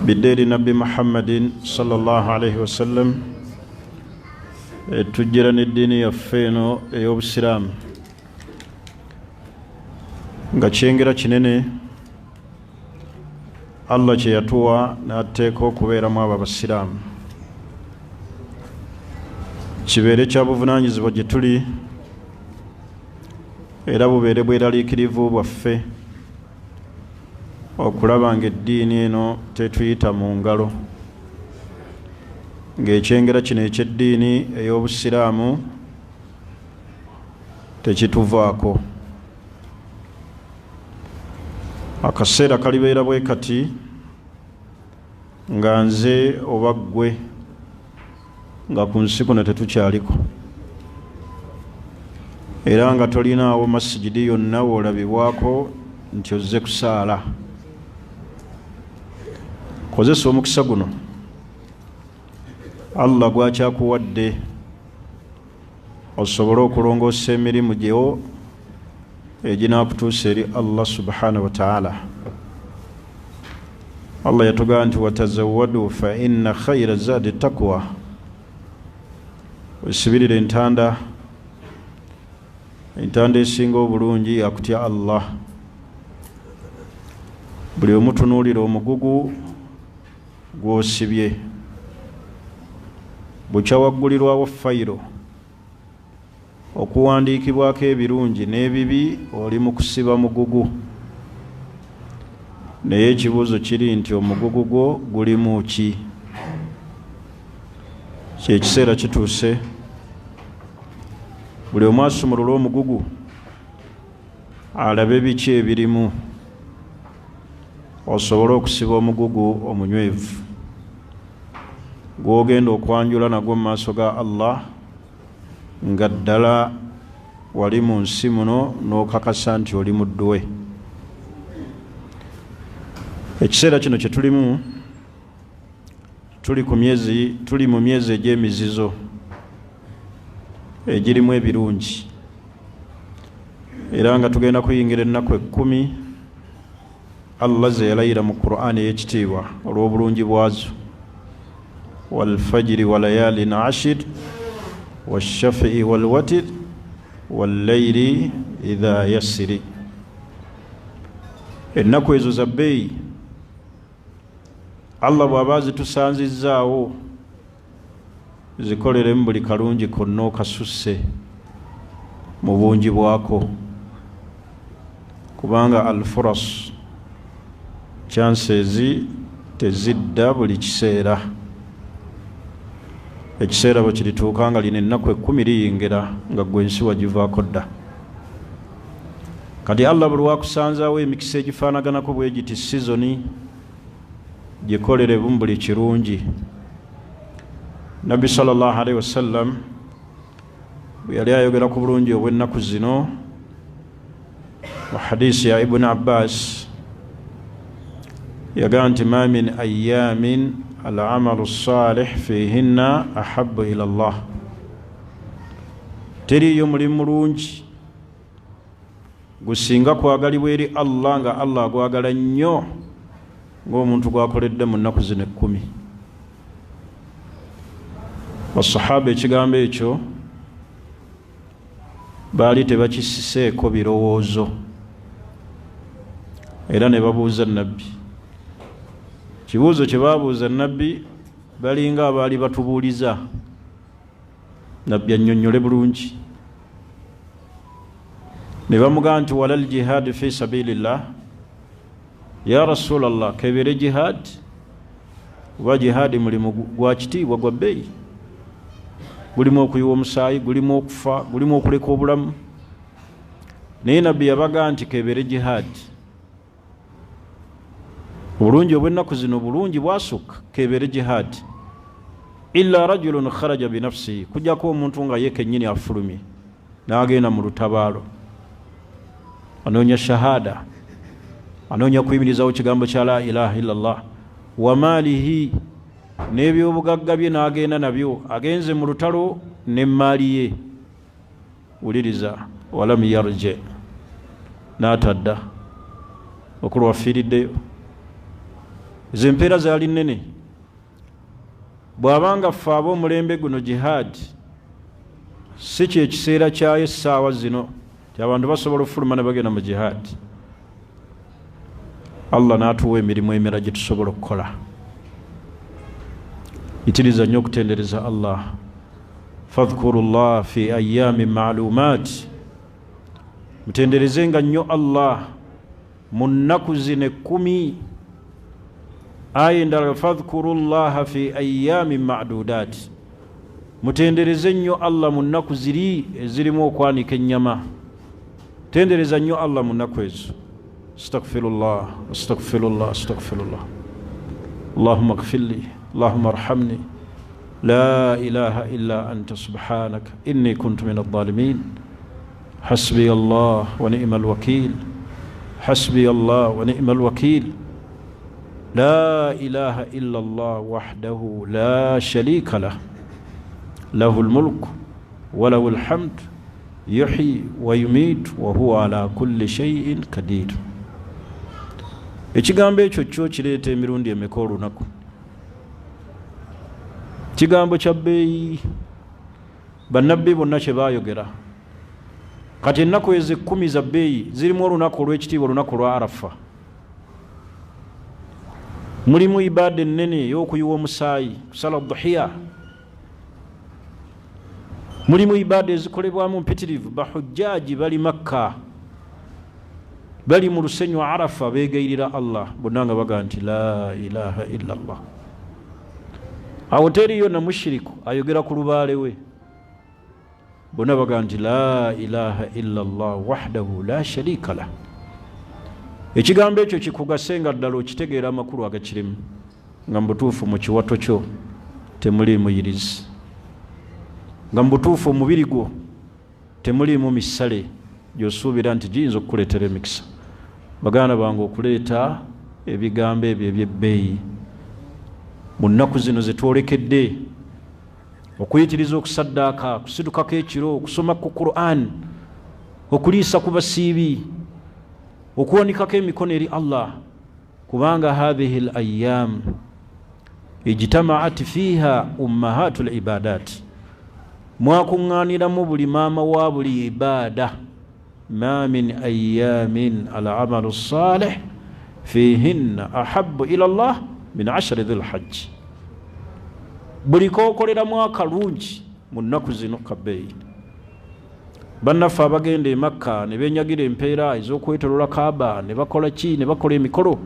Bidde eri Nabbi Muhammadin sallallahu alaihi wasallam, etujjira n'eddiini yaffe eno ey'obusiraamu nga kyengera kinene Allah kye yatuwa n'ateeka okubeeramu abo abasiraamu. Kibeere kya buvunaanyizibwa gye tuli era bubeere bweraliikirivu bwaffe okulaba ng'eddiini eno tetuyita mu ngalo, ng'ekyengera kino eky'eddiini ey'obusiraamu tekituvaako. Akaseera kalibeera bwe kati nga nze oba ggwe nga ku nsi kuno tetukyaliko, era nga tolinaawo masigidi yonna woolabibwako nti ozze kusaala. Kozesa omukisa guno Allah gwakyakuwadde osobole okulongoosa emirimu gyewo eginaakutuusa eri Allah subhanahu wataala. Allah yatugamba nti watazawadu fa inna khaira zadi taqwa, osibirire entanda, entanda esinga obulungi yakutya Allah. Buli omutunuulira omugugu gw'osibye, bukya waggulirwawo fayiro okuwandiikibwako ebirungi n'ebibi, oli mu kusiba mugugu. Naye ekibuuzo kiri nti omugugu gwo gulimu ki? Kyekiseera kituuse buli omu asumulule omugugu alabe biki ebirimu, osobole okusiba omugugu omunywevu gw'ogenda okwanjula nagwo mu maaso ga Allah, nga ddala wali mu nsi muno n'okakasa nti oli muddu we. Ekiseera kino kye tulimu, tuli ku myezi, tuli mu myezi egy'emizizo egirimu ebirungi, era nga tugenda kuyingira ennaku 10 Allah ze yalayira mu Qur'ani ey'ekitiibwa olw'obulungi bwazo: walfajiri walayalin ashir washafii walwatir wallayiri idha yassiri. Ennaku ezo za bbeeyi, Allah bw'aba azitusanzizzaawo zikoleremu buli kalungi konna okasusse mu bungi bwako, kubanga alfuras chances tezidda buli kiseera. Ekiseera bwe kirituuka nga lino ennaku 10 liyingira nga ggwe ensi wagivaako dda. Kati Allah buli wakusanzaawo emikisa egifaanaganako bwe giti, sizoni gikolere bumu buli kirungi. Nabbi sallallahu alaihi wasallam bwe yali ayogera ku bulungi obw'ennaku zino mu hadisi ya Ibuni Abbas, yagamba nti ma min ayamin alamalu salih fihinna ahabu ila llah, teriiyo mulimu mulungi gusinga kwagalibwa eri Allah nga Allah agwagala nnyo ng'omuntu gwakoledde mu nnaku zino 10. Basahaba ekigambo ekyo baali tebakisiseeko birowoozo, era ne babuuza Nabbi. Kibuuzo kye baabuuza Nabbi balinga abaali batubuuliza Nabbi annyonnyole bulungi. Ne bamugamba nti wala ljihadi fi sabilillah ya rasulallah, kebeere jihad, oba jihadi mulimu gwa kitiibwa gwa bbeeyi, gulimu okuyiwa omusaayi, gulimu okufa, gulimu okuleka obulamu. Naye Nabbi yabaga nti kebeere jihadi, obulungi obw'ennaku zino bulungi bwasukka, kebeere jihadi. Illa rajulun kharaja binafsihi, kujjako omuntu nga ye kennyini afulumye n'agenda mu lutabaalo, anoonya shahada, anoonya kuyimirizawo kigambo kya la ilaha illallah, wa maalihi, n'ebyobugagga bye n'agenda nabyo, agenze mu lutalo n'emmaali ye. Wuliriza, walam yarje, n'atadda okulu wafiiriddeyo. Ezo empeera zaali nnene. Bw'abanga ffe ab'omulembe guno jihaadi si kyekiseera kyayo, essaawa zino ti abantu basobola okufuluma ne bagenda mu jihaadi, Allah n'atuwa emirimu emirala gye tusobola okukola. Yitiriza nnyo okutendereza Allah. Fadhkuru llah fi ayami maalumaat, mutenderezenga nnyo Allah mu nnaku zino 10. Aya endala, fadhkuru llaha fi ayami madudaat, mutendereze nnyo Allah mu nnaku ziri ezirimu okwanika ennyama. Tendereza nnyo Allah mu nnaku ezo. Astagfirullah, astagfirullah, astagfirullah, allahuma gfirli, allahuma arhamni, la ilaha illa anta subhanaka inni kuntu min aldalimin, hasbiya allah wa nima alwakil, hasbiya allah wa nima alwakil, la ilaha illa allah wahdahu la sharika lah, lahu lmulk wa lahu lhamd, yuhyi wa yumiit wa huwa ala kulli shay'in kadir. Ekigambo ekyo kyo kireeta emirundi emeka olunaku? Kigambo kya bbeeyi, bannabbi bonna kye baayogera. Kati ennaku ezo 10 za bbeeyi zirimu olunaku olw'ekitiibwa, olunaku lwa Arafa. Mulimu ibaada ennene ey'okuyiwa omusaayi, kusala duhiya. Mulimu ibaada ezikolebwamu mpitirivu. Bahujjaaji bali Makka, bali mu lusenyu Arafa, beegayirira Allah bonna nga bagaa nti la ilaha illa Allah. Awo teriyo na mushiriku ayogera ku lubaale we, bonna bagaa nti la ilaha illa Allah wahdahu la sharika lah. Ekigambo ekyo kikugase nga ddala okitegeera amakulu agakirimu, nga mu butuufu mu kiwato kyo temuliimu yirizi, nga mu butuufu omubiri gwo temuliimu misale gy'osuubira nti giyinza okukuleetera emikisa. Baganda bange, okuleeta ebigambo ebyo eby'ebbeeyi mu nnaku zino ze twolekedde, okuyitiriza okusaddaaka, kusitukako ekiro, okusoma ku Quran, okuliisa ku basiibi, okuwanikako emikono eri Allah, kubanga hathihi l ayam ijtamaat fiha ummahatu l ibadat, mwakuŋŋaaniramu buli maama wa buli ibaada. Ma min ayamin al amalu salih fihinna ahabu ila llah min ashari dhi lhajji. Buli kokoleramu akalungi mu nnaku zino kabbeeyi. Bannaffe abagenda e Makka ne benyagira empeera ez'okwetolola Kaaba, ne bakola ki, ne bakola emikolo,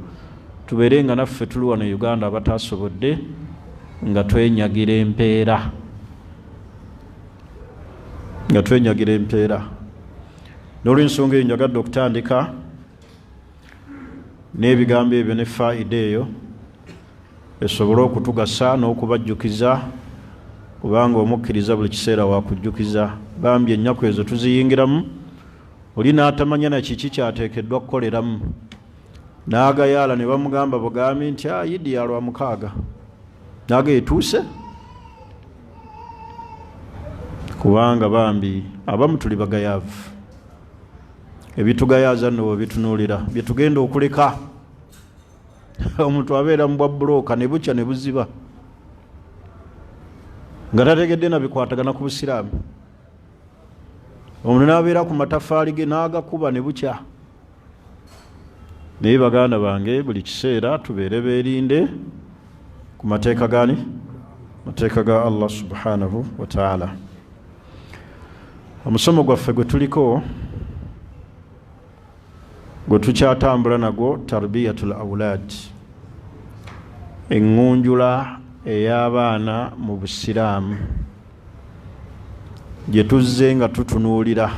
tubeere nga naffe tuli wano e Uganda abataasobodde nga twenyagira empeera, nga twenyagira empeera. N'olwensonga eyo njagadde okutandika n'ebigambo ebyo ne faida eyo esobole okutugasa n'okubajjukiza, kubanga omukkiriza buli kiseera wakujjukiza. Bambi ennaku ezo tuziyingiramu, oli n'atamanya na kiki kyateekeddwa kukoleramu, n'agayaala ne bamugamba bugambi nti ayidi ya lwa mukaaga, naga etuuse. Kubanga bambi abamu tuli bagayaavu, ebitugayaaza nno bwe bitunuulira bye tugenda okuleka. Omuntu abeera mu bwa bulooka ne bukya ne buziba nga tategedde na bikwatagana ku busiraamu. Omuntu n'abeera ku matafaali ge n'agakuba ne bukya. Naye baganda bange, buli kiseera tubeere beerinde ku mateeka gani? Mateeka ga Allah subhanahu wa taala. Omusomo gwaffe gwe tuliko, gwe tukyatambula nagwo, tarbiyatul aulad, eŋŋunjula ey'abaana mu busiraamu, gye tuzze nga tutunuulira.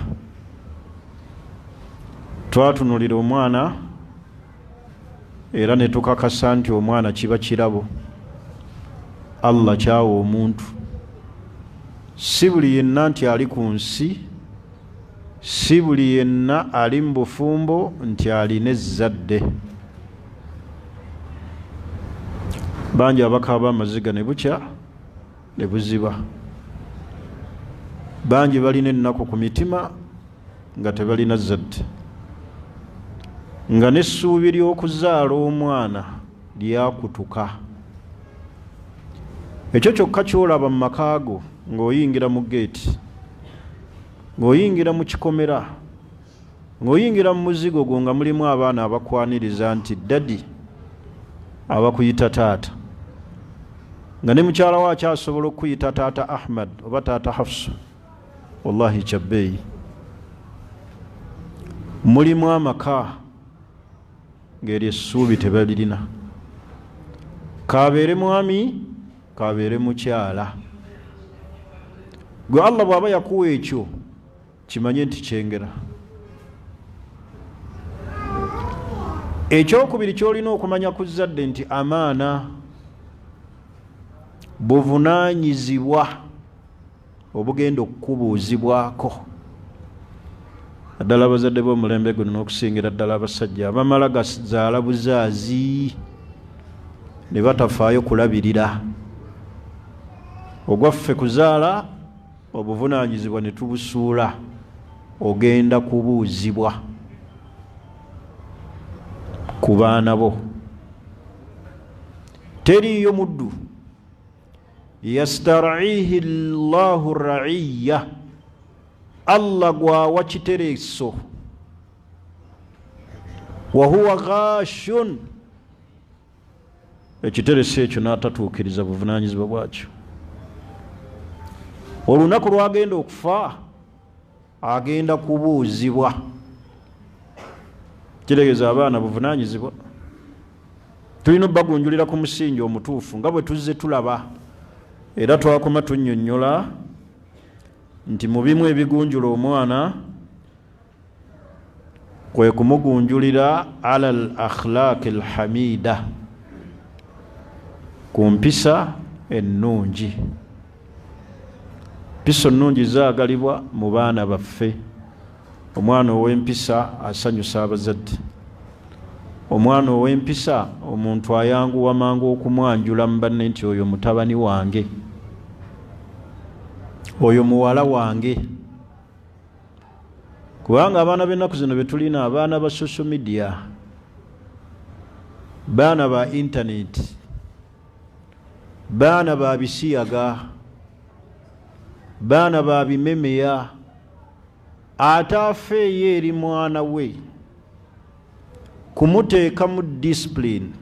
Twatunuulira omwana era ne tukakasa nti omwana kiba kirabo Allah kyawa omuntu. Si buli yenna nti ali ku nsi, si buli yenna ali mu bufumbo nti alina ezzadde. Bangi abakaaba amaziga ne bukya ne buziba, bangi balina ennaku ku mitima nga tebalina zzadde, nga n'essuubi ly'okuzaala omwana lyakutuka. Ekyo kyokka ky'olaba mu maka go ng'oyingira mu geeti, ng'oyingira mu kikomera, ng'oyingira mu muzigo gwo nga mulimu abaana abakwaniriza nti daddy, abakuyita taata, nga ne mukyala wo akyasobola okukuyita taata Ahmad oba taata Hafsu, wallahi kyabbeeyi. Mulimu amaka ng'eryo essuubi tebalirina, kabeere mwami kabeere mukyala. Gwe Allah bw'aba yakuwa ekyo, kimanye nti kyengera. Ekyokubiri ky'olina okumanya ku zzadde nti amaana buvunaanyizibwa obugenda okukubuuzibwako, naddala abazadde b'omulembe guno n'okusingira ddala abasajja abamala gazaala buzaazi ne batafaayo kulabirira. Ogwaffe kuzaala, obuvunaanyizibwa ne tubusuula. Ogenda kubuuzibwa ku baana bo. Teriiyo muddu yastar'ihi llahu ra'iya, Allah gwawa kitereeso, wa huwa ghashun, ekitereso ekyo n'atatuukiriza buvunaanyizibwa bwakyo. Olunaku lwagenda okufa agenda kubuuzibwa. Kitegeeza abaana buvunaanyizibwa, tulina obagunjulira ku musingi omutuufu nga bwe tuzze tulaba. Era twakoma tunnyonnyola nti mu bimu ebigunjula omwana kwe kumugunjulira ala al akhlaqi alhamida, ku mpisa ennungi. Mpisa ennungi zaagalibwa mu baana baffe. Omwana ow'empisa asanyusa abazadde. Omwana ow'empisa omuntu ayanguwa mangu okumwanjula mu banne nti oyo mutabani wange, oyo muwala wange. Kubanga abaana b'ennaku zino be tulina, abaana ba social media, baana ba internet, baana ba bisiyaga, baana ba bimemeya, ate afeeyo eri mwana we kumuteekamu discipline,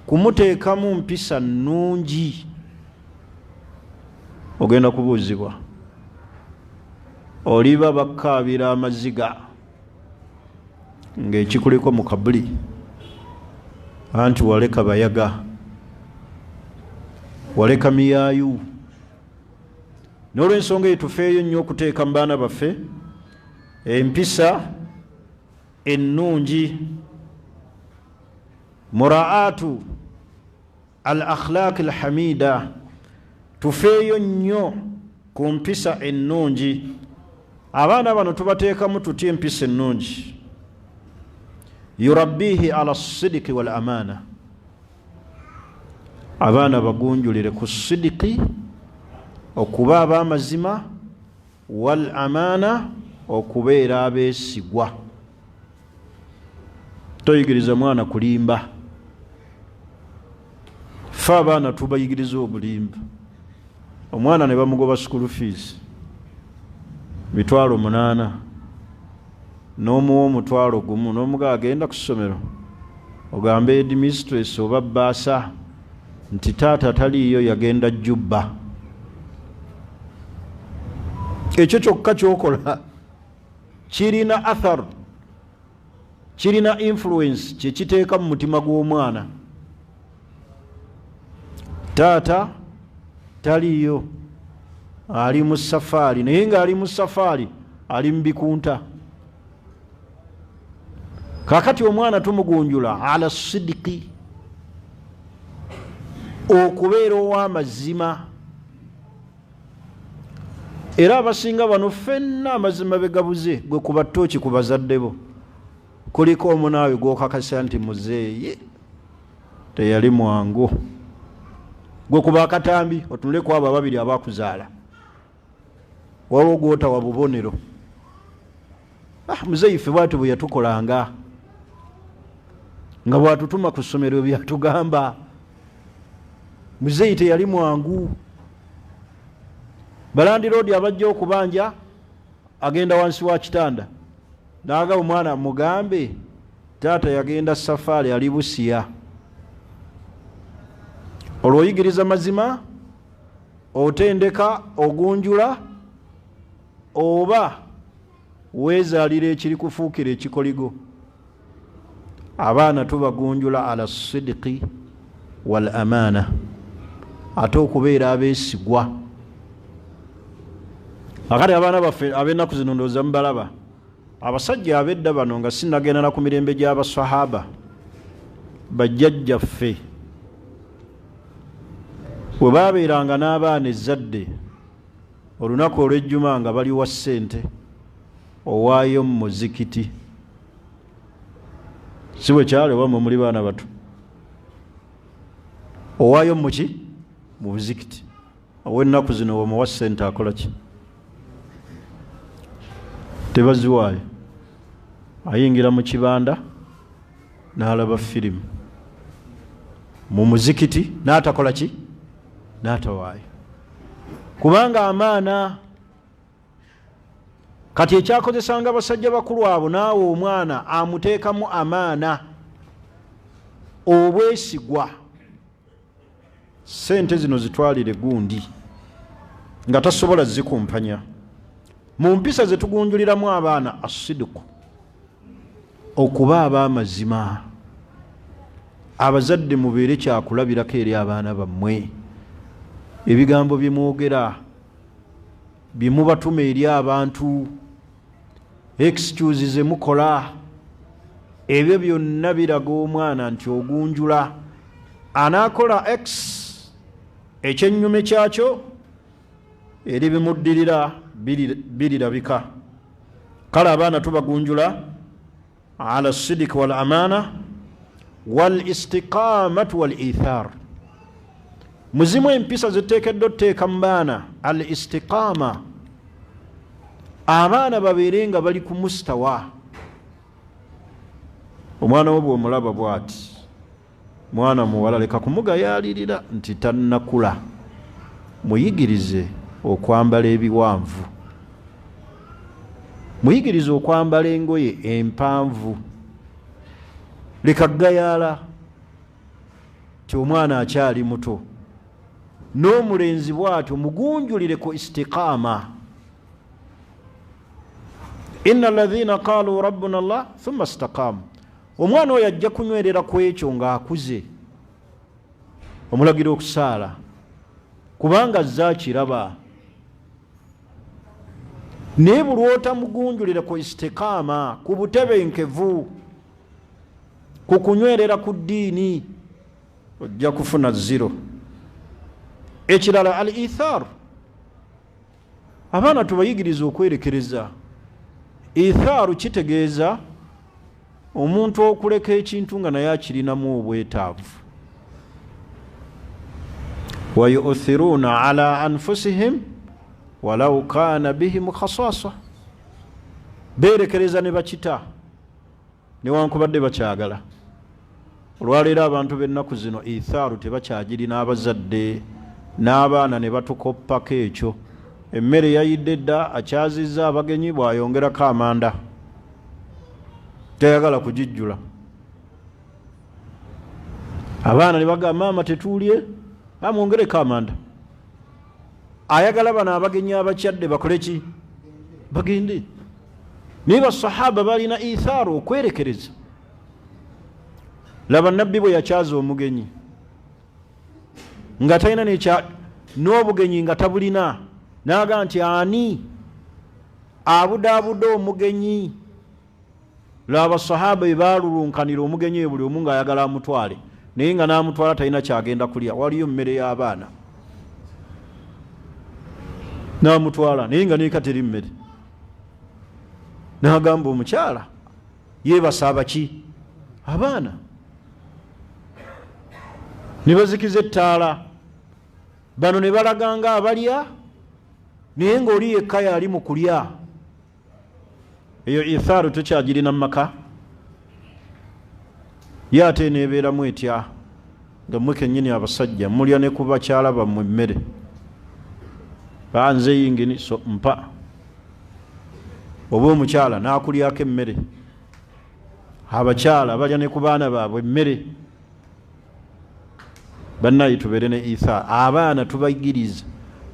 kumuteekamu mpisa nnungi, ogenda kubuuzibwa. Oliba bakkaabira amaziga ng'ekikuliko mu kabuli, anti waleka bayaga, waleka miyaayu. N'olwensonga eyo tufeeyo nnyo okuteeka mu baana baffe empisa ennungi. Muraatu al akhlaq al hamida, tufeeyo nnyo ku mpisa ennungi. Abaana bano tubateekamu tutya empisa ennungi? Yurabbihi ala sidiki wal amaana, abaana bagunjulire ku sidiki, okuba ab'amazima, wal amaana, okubeera abeesigwa. Toyigiriza mwana kulimba. Ffe abaana tubayigiriza obulimba. Omwana ne bamugoba school fees 800,000, n'omuwa 10,000, n'omuga agenda ku ssomero ogambe headmistress oba bursar nti taata taliiyo, yagenda Jubba. Ekyo kyokka kyokola kirina athar, kirina influence kyekiteeka mu mutima gw'omwana. Taata taliiyo, ali mu safaari, naye ng'ali mu safaari ali mu bikunta. Kakati omwana tumugunjula ala sidiki, okubeera ow'amazima. Era abasinga bano ffenna amazima begabuze. Gwe kuba ttooki ku bazadde bo, kuliko omunaawe gw'okakasa nti muzeeyi teyali mwangu. Gwe kuba akatambi otunule ku abo ababiri abakuzaala, waliwo gwotawa bubonero. Muzeeyi ffe bwati bwe yatukolanga. Nga bw'atutuma ku ssomero byatugamba. Muzeeyi teyali mwangu. Balandiroodi abajja okubanja agenda wansi wa kitanda n'agamba omwana mugambe taata yagenda safaari ali Busiya. Olwo oyigiriza mazima, otendeka, ogunjula oba weezaalira ekiri kufuukira ekikoligo. Abaana tubagunjula ala sidiki wal amaana, ate okubeera abeesigwa. Akati abaana baffe ab'ennaku zino ndowooza mubalaba. Abasajja ab'edda bano nga sinnagenda na ku mirembe gy'abasahaba, bajjajjaffe bwe baabeeranga n'abaana ezzadde olunaku olw'ejjuma nga baliwa ssente owaayo mu muzikiti. Si bwe kyali oba mwe muli baana bato? Owaayo mu ki? Mu muzikiti. Ow'ennaku zino bw'omuwa ssente akola ki? Tebaziwaayo. Ayingira mu kibanda n'alaba firimu mu muzikiti n'atakola ki? N'atawaayo. Kubanga amaana kati ekyakozesanga basajja bakulu abo, naawe omwana amuteekamu amaana, obwesigwa. Ssente zino zitwalire gundi nga tasobola zikumpanya. Mu mpisa ze tugunjuliramu abaana, asidiku, okuba ab'amazima. Abazadde mubeere kyakulabirako eri abaana bammwe. Ebigambo bye mwogera, bye mubatuma eri abantu, excuse ze mukola, ebyo byonna biraga omwana nti ogunjula. Anaakola x ekyennyume kyakyo eri bimuddirira birirabika. Kale abaana tubagunjula ala sidik wal amaana wal istiqamatu wal ithar. Muzimu empisa ziteekeddwa otuteeka mu baana al istiqama, abaana babeere nga bali ku mustawa. Omwana wo bw'omulaba bw'ati, mwana muwala, leka kumugayaalirira nti tannakula, muyigirize okwambala ebiwanvu, muyigirize okwambala engoye empanvu. Leka gayaala ti omwana akyali muto. N'omulenzi bw'atyo mugunjulire ku istiqaama. Inna alladhina qalu rabbuna Allah thumma istaqaamu. Omwana oyo ajja kunywerera ku ekyo ng'akuze. Omulagira okusaala kubanga azze akiraba. Naye buli lw'otamugunjulira ku istiqaama, ku butebenkevu, ku kunywerera ku ddiini, ojja kufuna zero. Ekirala al ithar, abaana tubayigiriza okwerekereza. Ithaaru kitegeeza omuntu okuleka ekintu nga naye akirinamu obwetaavu. Wayuthiruuna ala anfusihim walau kana bihim khasasa, beerekereza ne bakita newankubadde bakyagala. Olwaleero abantu b'ennaku zino ithaaru tebakyagirina, abazadde n'abaana ne batukoppako ekyo. Emmere yayidde dda, akyazizza abagenyi, bw'ayongerako amanda tayagala kugijjula. Abaana ne bagamba maama tetuulye, amwongereko amanda. Ayagala bano abagenyi abakyadde bakole ki? Bagende. Naye basahaba balina ithaaru, okwerekereza. Laba nabbi bwe yakyaza omugenyi nga talina n'obugenyi nga tabulina, n'agamba nti ani abudaabuda omugenyi? Laba basahaba bwe baalulunkanira omugenyi oyo, buli omu ng'ayagala amutwale, naye nga n'amutwala talina kyagenda kulya, waliyo mmere y'abaana, n'amutwala naye nga neeka teri mmere. N'agamba omukyala yeebasa abaki abaana, ne bazikiza ettaala, bano ne balaga nga abalya, naye ng'oli yekka yali mu kulya. Eyo ithaaru tukyagirina mu maka. Ye ate eneebeeramu etya nga mmwe kennyini abasajja mulya ne ku bakyala bammwe emmere? Nze yingini so mpa. Oba omukyala n'akulyako emmere. Abakyala balya ne ku baana baabwe emmere. Bannaye tubeere ne ithaar. Abaana tubayigiriza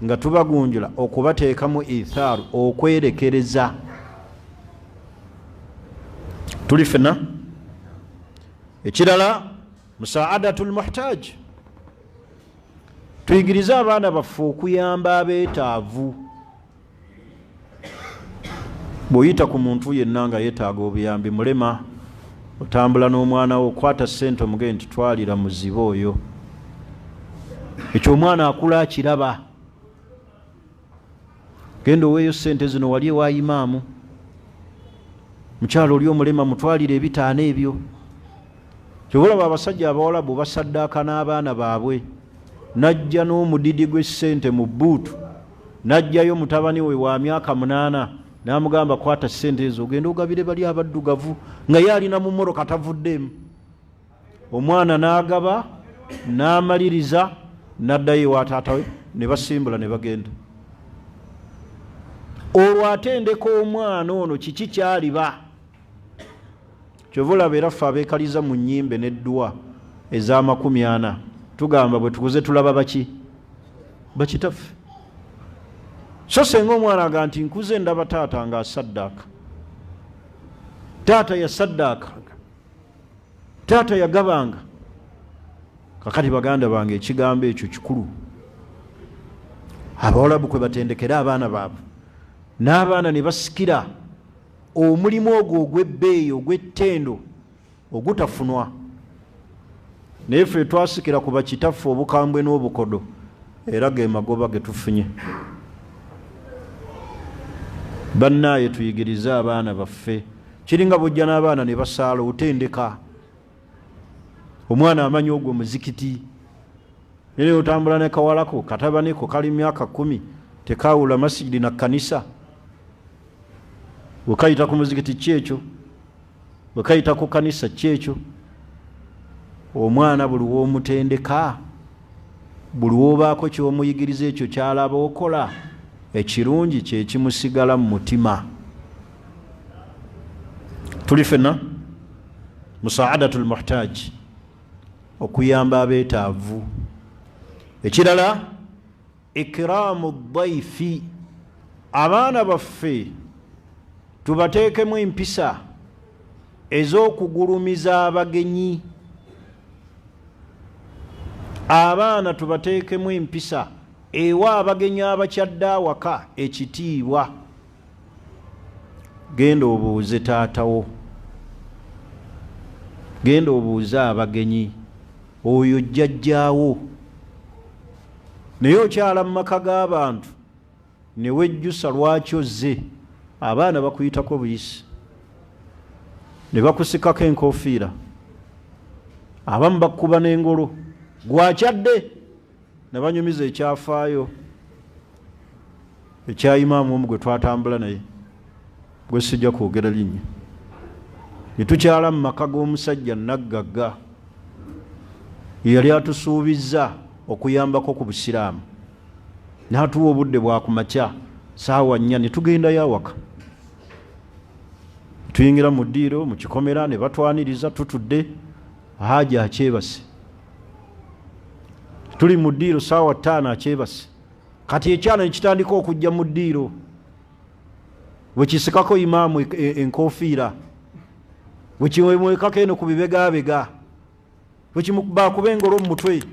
nga tubagunjula okubateekamu ithaar, okwerekereza. Tuli ffenna. Ekirala, musaadatul muhtaj, tuyigirize abaana baffe okuyamba abeetaavu. Bw'oyita ku muntu yenna nga yeetaaga obuyambi, mulema, otambula n'omwana wo, okwata ssente omugende nti twalira muzibe oyo. Ekyo omwana akula akiraba. Genda oweeyo ssente zino wali ewa imaamu, mukyalo oli omulema mutwalire ebitaano ebyo. Kyova olaba abasajja abawalabu basaddaaka n'abaana baabwe, n'ajja n'omudidi gw'essente mu bbuutu, n'ajjayo mutabani we wa myaka 8 n'amugamba kwata ssente ezo ogende ogabire bali abaddugavu, nga ye alina mu mmotoka tavuddeemu. Omwana n'agaba n'amaliriza n'addayo ewa taata we, ne basimbula ne bagenda. Olwo atendeka omwana ono kiki ky'aliba. Kyova olaba era ffe abeekaliza mu nnyimbe n'edduwa ez'amakumi ana tugamba bwe tukuze tulaba baki? Bakitaffe. So senga omwana aga nti nkuze ndaba taata ng'asaddaaka, taata yasaddaaka, taata yagabanga. Kakati baganda bange, ekigambo ekyo kikulu. Abawalabu kwe batendekera abaana baabwe, n'abaana ne basikira omulimu ogwo ogw'ebbeeyi, ogw'ettendo, ogutafunwa. Naye ffe twasikira ku bakitaffe obukambwe n'obukodo, era ge magoba ge tufunye. Bannaaye tuyigirize abaana baffe. Kiringa bw'ojja n'abaana ne basaala, otendeka omwana amanya ogwo muzikiti. Naye otambula ne kawalako katabaniko kali myaka 10, tekaawula masigidi na kkanisa. Bwe kayita ku muzikiti ki ekyo, bwe kayita ku kkanisa ki ekyo. Omwana buli w'omutendeka, buli w'obaako ky'omuyigiriza ekyo ky'alaba okola ekirungi kye kimusigala mu mutima. Tuli ffenna. Musaadatul muhtaj, okuyamba abeetaavu. Ekirala, ikraamu daifi, abaana baffe tubateekemu empisa ez'okugulumiza abagenyi. Abaana tubateekemu empisa ewa abagenyi abakyadde awaka ekitiibwa. Genda obuuze taatawo, genda obuuze abagenyi, oyo jjajjaawo. Naye okyala mu maka g'abantu ne wejjusa lwaki ozze, abaana bakuyitako buyisi ne bakusikako enkofiira, abamu bakukuba n'engolo gwakyadde. Ne banyumiza ekyafaayo ekya imaamu omu gwe twatambula naye, gwe sijja kwogera linnya, ne tukyala mu maka g'omusajja naggagga yali atusuubizza okuyambako ku busiraamu, n'atuwa obudde bwa ku makya saawa 4, ne tugendayo awaka. Tuyingira mu ddiiro mu kikomera ne batwaniriza, tutudde, Haji akyebase. Tuli mu ddiiro saawa 5 akyebase. Kati ekyana ne kitandika okujja mu ddiiro, bwe kisikako imaamu enkofiira, bwe kimwekako eno ku bibegabega, bwe kimukubakuba engolo mu mutwe.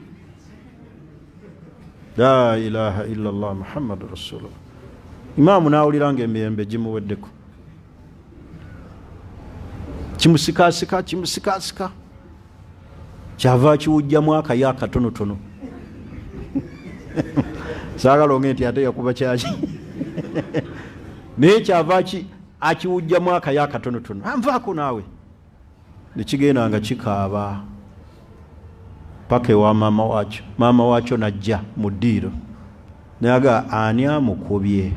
La ilaha illallah Muhammadu rasulullah. Imaamu n'awulira ng'emirembe gimuweddeko, kimusikasika, kimusikasika, kyava akiwujjamu akayo akatonotono. Saagala onge nti ate yakuba kyaki, naye kyava akiwujjamu akayo akatonotono, anvaako naawe. Ne kigenda nga kikaaba paka ewa maama waakyo. Maama waakyo n'ajja mu ddiiro naga, ani amukubye?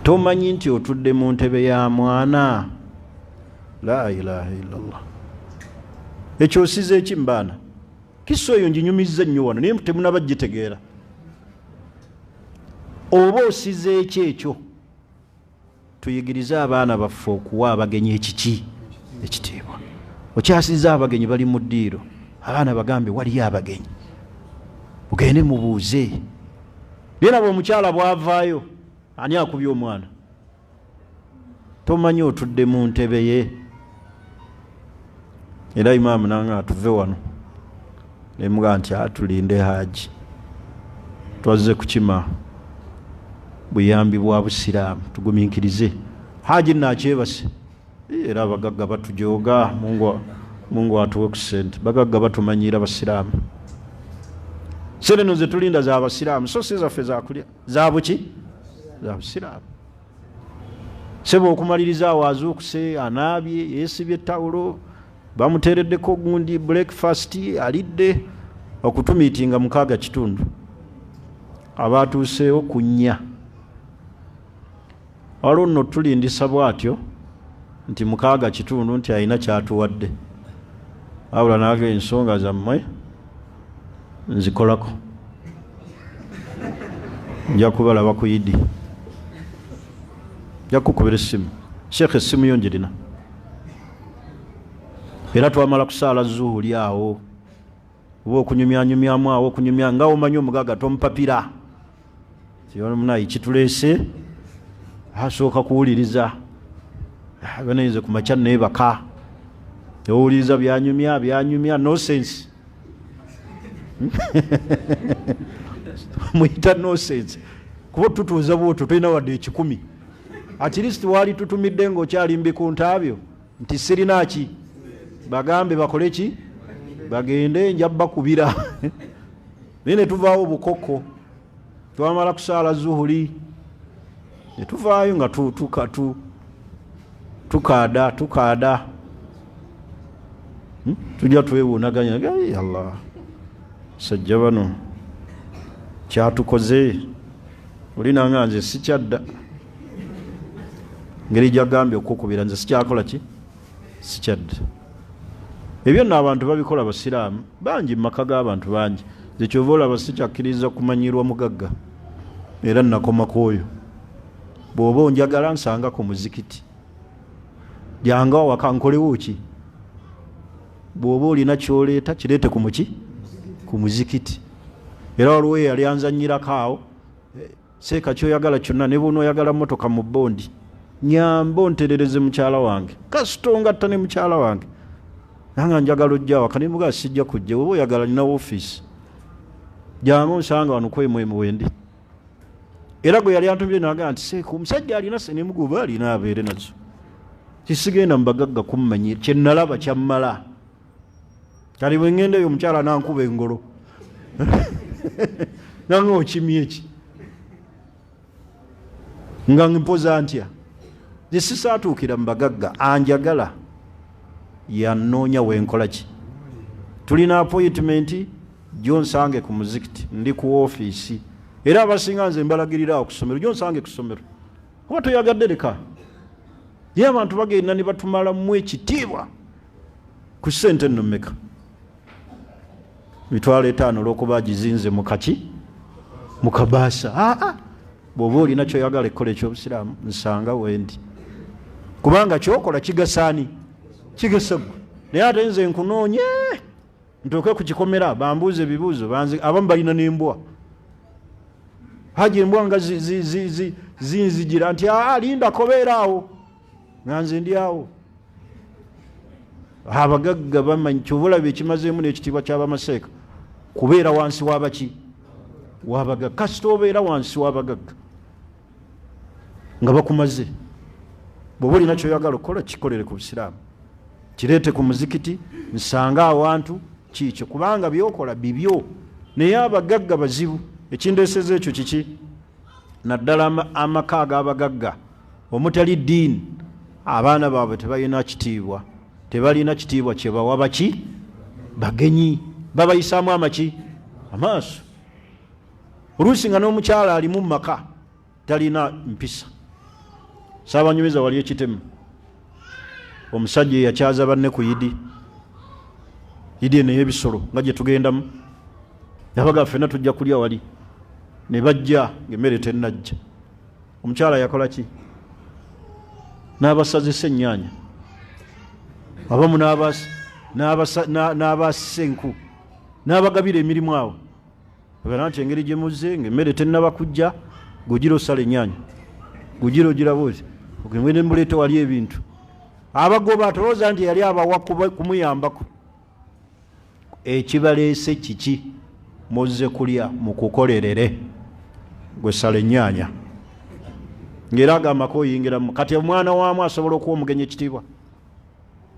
Tomanyi nti otudde mu ntebe ya mwana? La ilaha illallah. Ekyo osize eki mubaana? Kisa eyo nginyumizza nnyo wano naye temunaba gitegeera. Oba osize eki ekyo? Tuyigirize abaana baffe okuwa abagenyi ekiki? Ekitiibwa. Okyasizza abagenyi bali mu ddiiro, abaana bagambe waliyo abagenyi, mugende mubuuze. Naye nabo omukyala bwavaayo, ani akubye omwana? Tomanyi otudde mu ntebe ye. Era imaamu nanga atuve wano nemugaa nti atulinde haji, twazze kukima buyambi bwa busiraamu, tugumiikirize. Haji nno akyebase. Era abagagga batujooga, Mungu atuwe ku sente. Bagagga batumanyiira basiraamu. Sente no zetulinda za basiraamu, so si zaffe zakulya, zabuki? Za busiraamu. Sebo okumaliriza awo azuukuse, anaabye, yeesibye ettawulo, bamuteereddeko gundi breakfast, alidde, okutumiitinga 6:15, abaatuuseewo ku 4. Waliwo nno tulindisa bw'atyo nti 6:15 nti alina kyatuwadde, wabula naaga ensonga zammwe nzikolako, nja kubalaba ku idi, nja kukubira essimu. Sheekh, essimu yo njirina. Era twamala kusaala zuhuli awo, oba okunyumyanyumyamu awo, okunyumya nga omanyi omugaga tomupapira munayi kituleese, asooka kuwuliriza banayinza ku makya neebaka, owuliriza byanyumya byanyumya nonsense muyita nonsense, kuba tutuuza bwotyo tolina wadde 1,000. At least waali tutumidde ng'okyali mbikuntaabyo nti sirina ki, bagambe bakole ki, bagende nja bakubira. Naye ne tuvaawo bukoko, twamala kusaala zuhuli ne tuvaayo nga tukaada tukaada, tujja twewuunaganya, Allah sajja bano kyatukoze oli nanga nze sikyadda, ngeri gyagambye okukubira nze sikyakola ki, sikyadda. Ebyo nno abantu babikola, basiraamu bangi mu maka g'abantu bangi. Nze kyova olaba sikyakkiriza kumanyirwa mugagga, era nakomako oyo. Bw'oba onjagala nsanga ku muzikiti, jangu awaka nkolewo ki? Bw'oba olina kyoleeta kireete ku muki, ku muzikiti. Era waliwo eyali anzanyirako awo, seeka kyoyagala kyonna, ne bw'onooyagala mmotoka mu bondi, nyamba onterereze mukyala wange, kasita ongatta ne mukyala wange. Nanga njagala ojja awaka, ne mugaa sijja kujja, oba oyagala nina woofiisi, jangu onsanga wano kwemwemu wendi. Era gwe yali antumire nagamba nti seeka omusajja alina senemugoba alina abeere nazo, tisigenda mu bagagga kummanyi, kye nalaba kyammala. Kati bwe ŋŋenda eyo omukyala nankuba engolo nanga okimye ki, nga mpoza ntya? Nze sisaatuukira mu bagagga, anjagala yanoonya wenkola ki. Tulina appointment gyonsange ku muzikiti, ndi ku woofiisi. Era abasinga nze mbalagirira awo ku ssomero, gyonsange ku ssomero, kuba toyagadde leka. Naye abantu bagenda ne batumalamu ekitiibwa ku ssente nno mmeka, 500,000 olw'okuba agizinze mu kaki, mu kabaasa. Aa, bw'oba olina kyoyagala ekkola ekyobusiraamu, nsanga wendi, kubanga kyokola kigasaani, kigasa ggwe. Naye ate nze nkunoonye ntuuke ku kikomera bambuuza ebibuuzo, abamu balina n'embwa, haji embwa nga zinzigira nti aa linda kobeera awo, nga nze ndi awo. Abagagga bamanyi, kyova olaba ekimazeemu n'ekitiibwa ky'abamaseeka kubeera wansi w'abaki, w'abagagga. Kasita obeera wansi w'abagagga nga bakumaze. Bw'oba olina kyoyagala okukola kikolere ku busiraamu, kireete ku muzikiti, nsanga awantu kiikyo, kubanga byokola bibyo. Naye abagagga bazibu. Ekindeeseza ekyo kiki? Naddala amaka ag'abagagga omutali ddiini, abaana baabwe tebalina kitiibwa, tebalina kitiibwa kyebawa baki, bagenyi, babayisaamu amaki, amaaso. Oluusi nga n'omukyala alimu mu maka talina mpisa. Saabanyumiza wali ekitemu Omusajja eyakyaza banne ku yidi, yidi eno ey'ebisolo nga gye tugendamu, yabaga ffenna tujja kulya wali, ne bajja ng'emmere tennajja. Omukyala yakola ki? N'abasazisa ennyaanya, abamu n'abaasisa enku, n'abagabira emirimu awo. Agamba nti engeri gye muzze ng'emmere tennaba kujja, gugira osala ennyaanya, gugira ogiraba oti ogende muleete wali ebintu. Abagoba tolowooza nti yali abawa kumuyambako. Ekibaleese kiki? Muzze kulya, mukukolerere. Gwe sala ennyaanya, ng'era agambako oyingiramu. Kati omwana waamu asobola okuwa omugenyi ekitiibwa?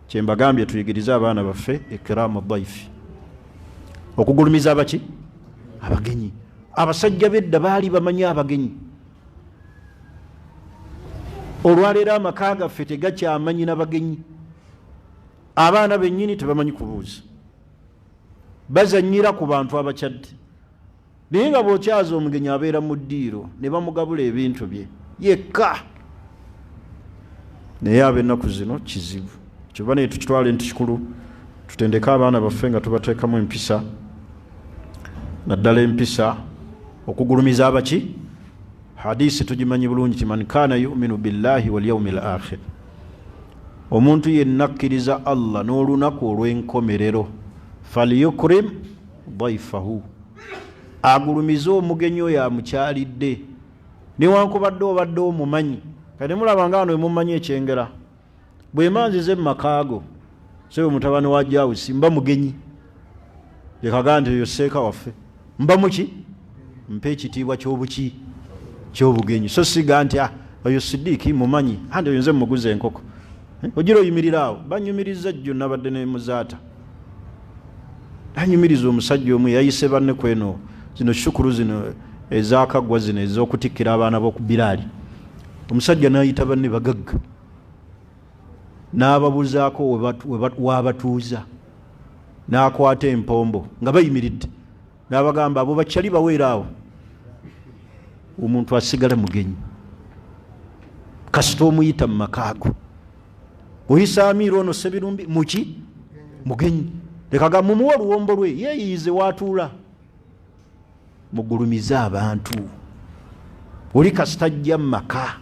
Kyembagambye, tuyigirize abaana baffe ikiramu daifi, okugulumiza abaki abagenyi. Abasajja b'edda baali bamanyi abagenyi. Olwaleero amaka gaffe tegakyamanyi na bagenyi. Abaana bennyini tebamanyi kubuuza, bazanyira ku bantu abakyadde. Naye nga bw'okyaza omugenyi abeera mu ddiiro ne bamugabula ebintu bye yekka. Naye ab'ennaku zino kizibu. Kyova naye tukitwale nti kikulu tutendeke abaana baffe nga tubateekamu empisa, naddala empisa okugulumiza abaki. Hadisi tugimanyi bulungi ti man kaana yuminu billahi walyaumi l akhir, omuntu yenna akkiriza Allah n'olunaku olw'enkomerero, falyukrim daifahu, agulumize omugenyi oyo amukyalidde, newankubadde obadde omumanyi. Kati mulaba nga wano emumanyi ekyengera, bwema nzize mu makaago sebe mutabani wa Jawusi, mba mugenyi, lekaga nti oyo seeka waffe, mba muki, mpa ekitiibwa ky'obuki ky'obugenyi. So siga nti oyo Sidiiki mumanyi, andi oyo nze muguze enkoko. Ogira oyimirira awo. Banyumiriza jjo, nabadde ne muzaata, anyumiriza omusajja omu yayise banne kweno zino shukuru zino ezakaggwa zino ez'okutikkira abaana b'oku Biraali. Omusajja n'ayita banne bagagga n'ababuzaako wabatuuza, n'akwata empombo nga bayimiridde n'abagamba abo bakyali baweera awo. Omuntu asigala mugenyi kasita omuyita mu makaago. Oyisa amiira ono Sebirumbi muki mugenyi, lekaga mumuwe oluwombo lwe yeeyiyize watuula. Mugulumize abantu. Oli kasita ajja mu maka,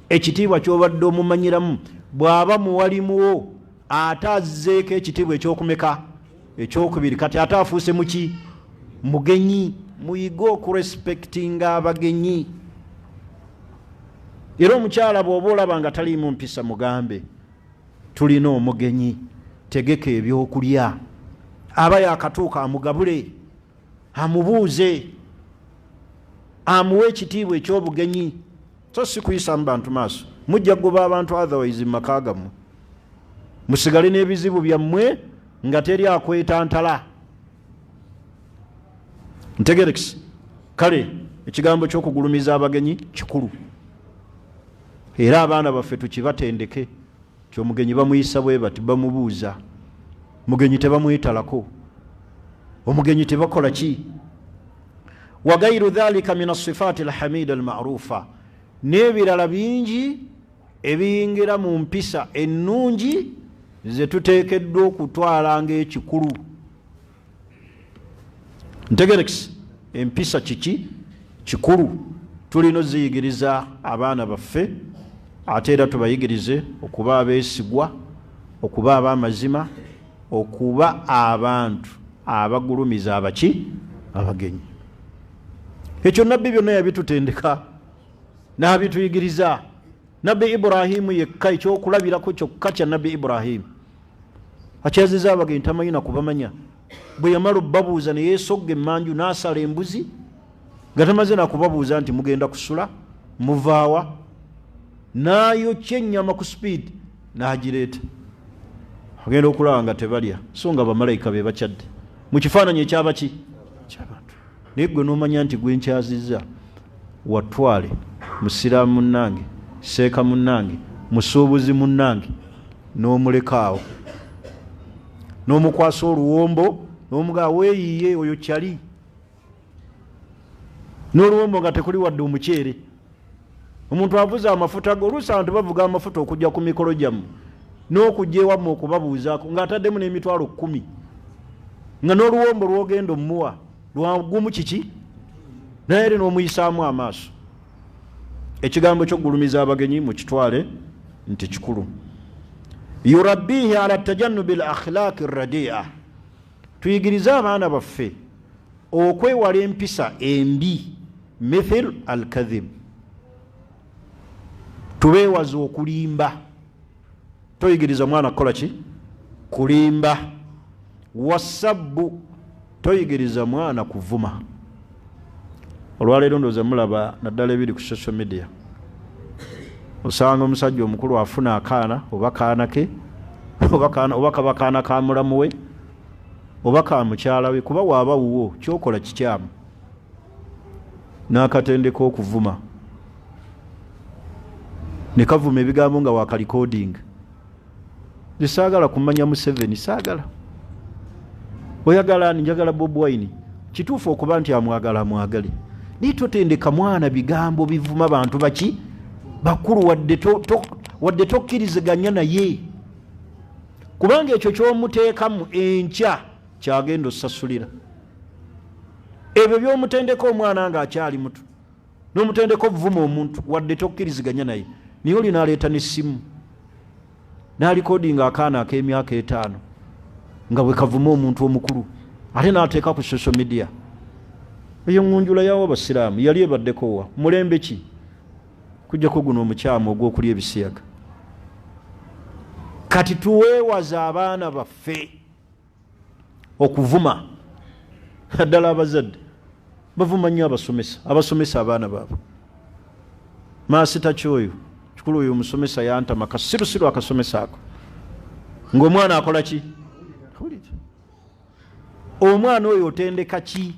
ekitiibwa ky'obadde omumanyiramu bw'aba muwalimuwo ate azzeeko ekitiibwa ekyokumeka ekyokubiri, kati ate afuuse muki mugenyi. Muyige okurespektinga abagenyi. Era omukyala bw'oba olaba nga taliimu mpisa, mugambe tulina omugenyi, tegeka ebyokulya. Aba yakatuuka amugabule, amubuuze, amuwe ekitiibwa ekyobugenyi, so si kuyisamu bantu maaso. Mujja kugoba abantu otherwise mu maka gammwe, musigale n'ebizibu byammwe nga teri akwetantala. Ntegerekisi. Kale ekigambo ky'okugulumiza abagenyi kikulu, era abaana baffe tukibatendeke ti omugenyi bamuyisa bwe bati, bamubuuza, mugenyi tebamwetalako, omugenyi tebakola ki. Wa gairu dhalika min asifaati alhamida almarufa, n'ebirala bingi ebiyingira mu mpisa ennungi ze tuteekeddwa okutwala ng'ekikulu. Ntegerekisi, empisa kiki kikulu, tulina oziyigiriza abaana baffe, ate era tubayigirize okuba abeesigwa, okuba ab'amazima, okuba abantu abagulumiza abaki abagenyi. Ekyo nabbi byonna yabitutendeka n'abituyigiriza. Nabbi Ibrahimu yekka, ekyokulabirako kyokka kya Nabbi Ibrahimu, akyaziza abagenyi tamanyi nakubamanya. Bwe yamala obbabuuza ne yeesogga emmanju n'asala embuzi nga tamaze nakubabuuza nti mugenda kusula muvaawa, n'ayokya ennyama ku sipiidi n'agireeta. Agenda okulaba nga tebalya, so nga bamalayika be bakyadde mu kifaananyi ekyabaki kyabantu. Naye gwe n'omanya nti gwe nkyazizza watwale musiraamu munnange, seeka munnange, musuubuzi munnange, n'omuleka awo n'omukwasa oluwombo n'omugaa weeyiye oyo kyali n'oluwombo nga tekuli wadde omuceere. Omuntu avuze amafuta ge, oluusi abantu bavuga amafuta okujja ku mikolo gyammwe. N'okujja ewammwe okubabuuzaako ng'ataddemu n'emitwalo 10, nga n'oluwombo lw'ogenda omuwa lwagumu kiki, naye eri n'omuyisaamu amaaso. Ekigambo ky'okugulumiza abagenyi mukitwale nti kikulu. Yurabbihi ala tajannubi al akhlaqi radia, tuyigirize abaana baffe okwewala empisa embi, mithil al kadhib, tubeewaza okulimba. Toyigiriza mwana kukola ki? Kulimba. Wasabbu, toyigiriza mwana kuvuma. Olwaleero ndowooza mulaba naddala ebiri ku social media, osanga omusajja omukulu afuna akaana oba kaana ke oba kaba kaana ka mulamu we oba ka mukyala we, kuba waaba wuwo kyokola kikyamu, n'akatendeka okuvuma ne kavuma ebigambo nga wakalikodinga. Nze saagala kumanya Museveni, saagala. Oyagala ani? Njagala Bobi Wine. Kituufu okuba nti amwagala, amwagale, naye totendeka mwana bigambo bivuma bantu baki bakulu, wadde tokkiriziganya naye, kubanga ekyo kyomuteekamu enkya kyagenda osasulira. Ebyo byomutendeka omwana nga akyali muto, n'omutendeka okuvuma omuntu wadde tokkiriziganya naye, naye oli n'aleeta n'essimu n'alikodinga akaana ak'emyaka 5 nga bwe kavuma omuntu omukulu, ate n'ateeka ku social media. Eyo ŋŋunjula yawo abasiraamu yali ebaddeko wa mulembe ki? Kujjako guno omukyamu ogw'okulya ebisiyaga. Kati tuweewaza abaana baffe okuvuma, naddala abazadde bavuma nnyo abasomesa, abasomesa abaana baabwe. Maasita kyoyo kikulu, oyo omusomesa yantama kasirusiru akasomesa ako, ng'omwana akola ki? Omwana oyo otendeka ki?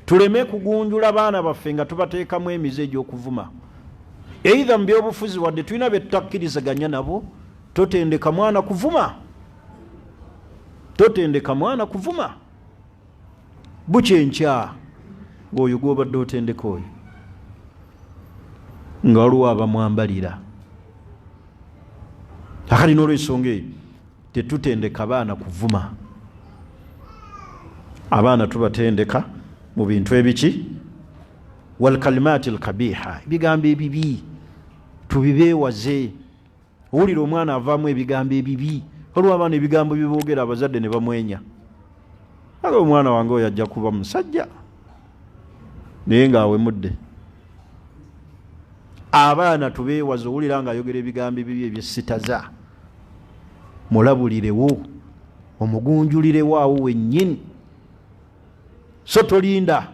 Tuleme kugunjula baana baffe nga tubateekamu emize egy'okuvuma, eitha mu byobufuzi wadde tulina bye tutakkirizaganya nabo. Totendeka mwana kuvuma, totendeka mwana kuvuma. Bukya enkya ng'oyo gw'obadde otendeka oyo nga waliwo abamwambalira. Akali n'olwensonga eyo tetutendeka baana kuvuma. Abaana tubatendeka mu bintu ebiki, walkalimaati alkabiha, ebigambo ebibi tubibeewaze. Owulira omwana avaamu ebigambo ebibi, waliwo abaana ebigambo byeboogera abazadde ne bamwenya, aga omwana wange oyo ajja kuba musajja, naye ng'awemudde. Abaana tubeewaze. Owulira ng'ayogera ebigambo ebibi ebyesitaza, mulabulirewo, omugunjulirewo awo wennyini, so tolinda.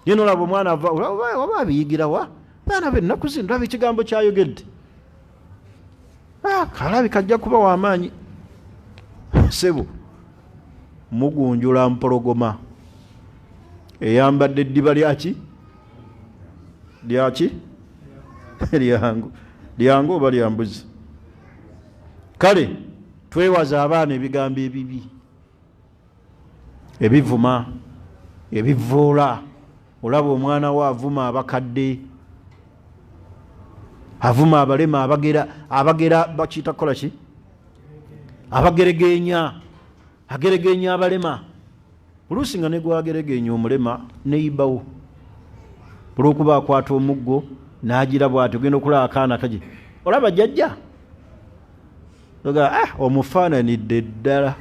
Ye nolaba omwana ava oba abiyigirawa, baana bennaku zino, laba ekigambo kyayogedde, kalabika ajja kuba wamaanyi. Sebo, mugunjula mpologoma eyambadde eddiba lyaki lyaki lyangu lyangu oba lya mbuzi. Kale twewaza abaana ebigambo ebibi, ebivuma, ebivvoola. Olaba omwana we avuma abakadde, avuma abalema, abagera, abagera bakiyita kukola ki, abageregenya, ageregenya abalema. Oluusi nga negwageregenya omulema neyibawo olwokuba akwata omuggo n'agira bwati, ogenda okulaba akaana kagi, olaba jjajja omufaananidde ddala.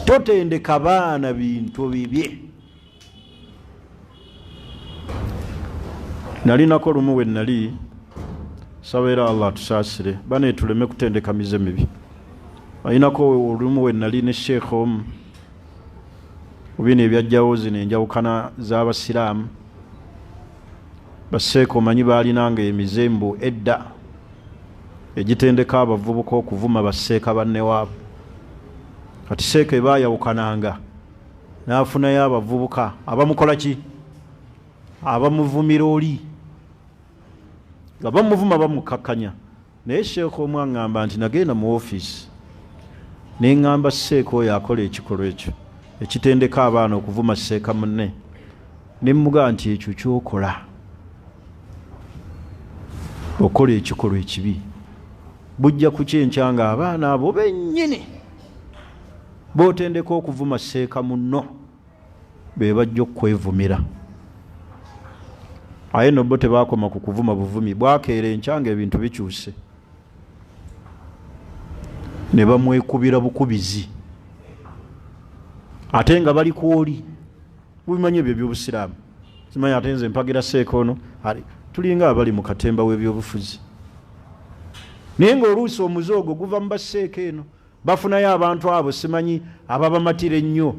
Totendeka baana bintu bibye. Nalinako lumu we nali sabeera, Allah atusaasire bane, tuleme kutendeka mize mibi. Alinako olumu we nali ne sheekh omu bino ebyajjawo zino enjawukana z'abasiraamu. Baseeka omanyi baalinanga emize mbu edda egitendeka abavubuka okuvuma baseeka banne waabwe. Kati seeka ebaayawukananga n'afunayo abavubuka abamukola ki, abamuvumira oli, nga bamuvuma bamukakkanya. Naye sheekha omu aŋŋamba nti nagenda mu ofiisi ne ŋŋamba seeka oyo akola ekikolwa ekyo ekitendeka abaana okuvuma seeka munne, ne mmugamba nti ekyo kyokola Okukola ekikolwa ekibi bujja kukyenkya nga abaana abo bennyini b'otendeka okuvuma seeka munno be bajja okukwevumira. Aye no bo tebakoma ku kuvuma buvumi, bwakeera enkya nga ebintu bikyuse ne bamwekubira bukubizi ate nga bali kwoli. Mubimanyi ebyo ebyobusiraamu, simanyi ate nze mpagira seeka ono, tulinga abali mu katemba w'ebyobufuzi. Naye ng'oluusi omuze ogwo guva mu baseeka eno, bafunayo abantu abo simanyi ababamatira ennyo.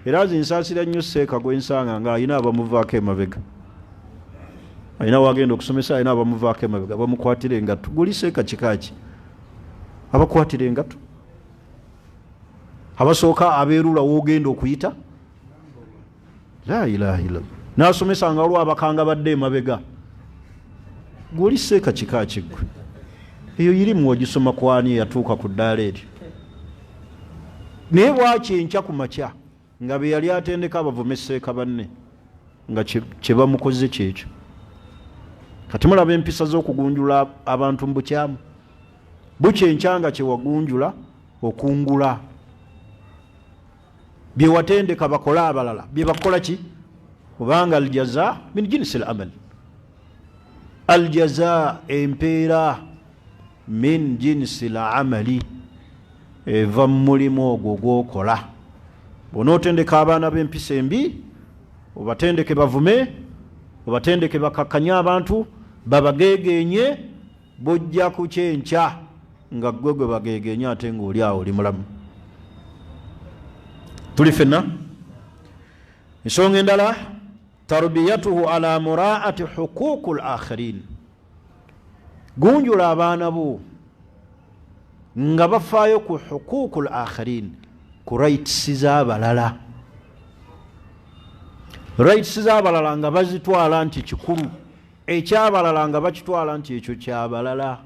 Era nze nsaasira nnyo seeka gwensanga nga alina abamuvaako emabega, alina wagenda okusomesa, alina abamuvaako emabega bamukwatira engatto. Guli seeka kika ki abakwatira engatto? Abasooka abeerula woogenda okuyita la ilaha illallah, nasomesa nga waliwo abakanga badde emabega. Gwoli seeka kika kiggwe, eyo irimu wagisoma kwani eyatuuka ku ddaala eryo? Naye bwaki enkya ku makya nga be yali atendeka abavume seeka banne nga kye bamukoze kyekyo? Kati mulaba empisa z'okugunjula abantu mu bukyamu. Bukya enkya nga kyewagunjula okungula, byewatendeka bakole abalala byebakola ki? Kubanga aljaza min jinsi l amal, aljaza empeera min jinsi l amali, eva mu mulimu ogwo gwokola. Bw'onootendeka abaana b'empisa embi, obatendeke bavume, obatendeke bakakkanye abantu, babageegeenye, bujja kukyenkya nga ggwe gwe bageegeenye ate ng'oli awo oli mulamu. Tuli fenna. Ensonga endala, tarbiyatuhu ala muraati huququ l akhirin. Gunjula abaana bo nga bafaayo ku huququ l akhirin, ku rights z'abalala. Rights z'abalala nga bazitwala nti kikulu, ekyabalala nga bakitwala nti ekyo kyabalala.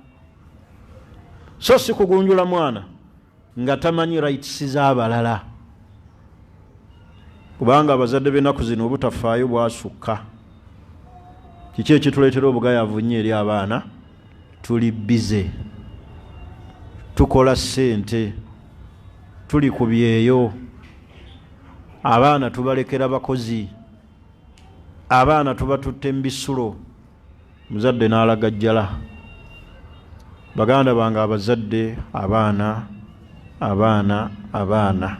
So si kugunjula mwana nga tamanyi rights z'abalala, kubanga abazadde b'ennaku zino obutafaayo bwasukka. Kiki ekituleetera obugayavu nnyo eri abaana? Tuli busy, tukola ssente, tuli ku byeyo, abaana tubalekera bakozi, abaana tubatutte mu bisulo, muzadde n'alagajjala. Baganda bange abazadde, abaana abaana abaana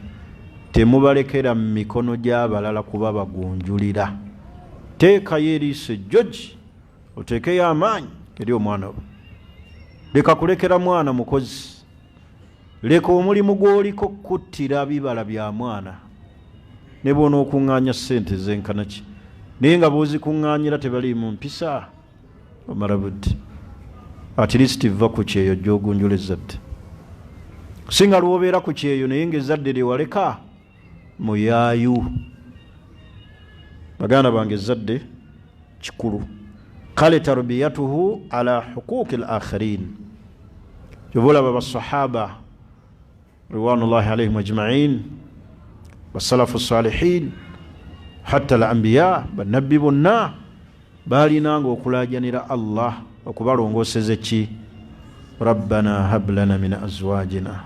temubalekera mu mikono gy'abalala kuba bagunjulira. Teekayo eriiso ejjogi, oteekeyo amaanyi eri omwana wo. Leka kulekera mwana mukozi, leka omulimu gw'oliko kuttira bibala bya mwana. Ne bw'onookuŋŋaanya ssente zenkana ki, naye nga bw'ozikuŋŋaanyira tebaliimu mpisa, omala budde. At least va ku kyeyo gy'ogunjula ezzadde. Singa lw'obeera ku kyeyo naye ng'ezzadde lyewaleka muyaayu. Baganda bange, ezzadde kikulu. Kale tarbiyatuhu ala huquqi l akhirin. Kyova olaba basahaba ridwanullahi alaihim ajmain, basalafu salihin, hatta al ambiya, bannabbi bonna balinanga okulajanira Allah okubalongoseza ki? Rabbana hablana min azwajina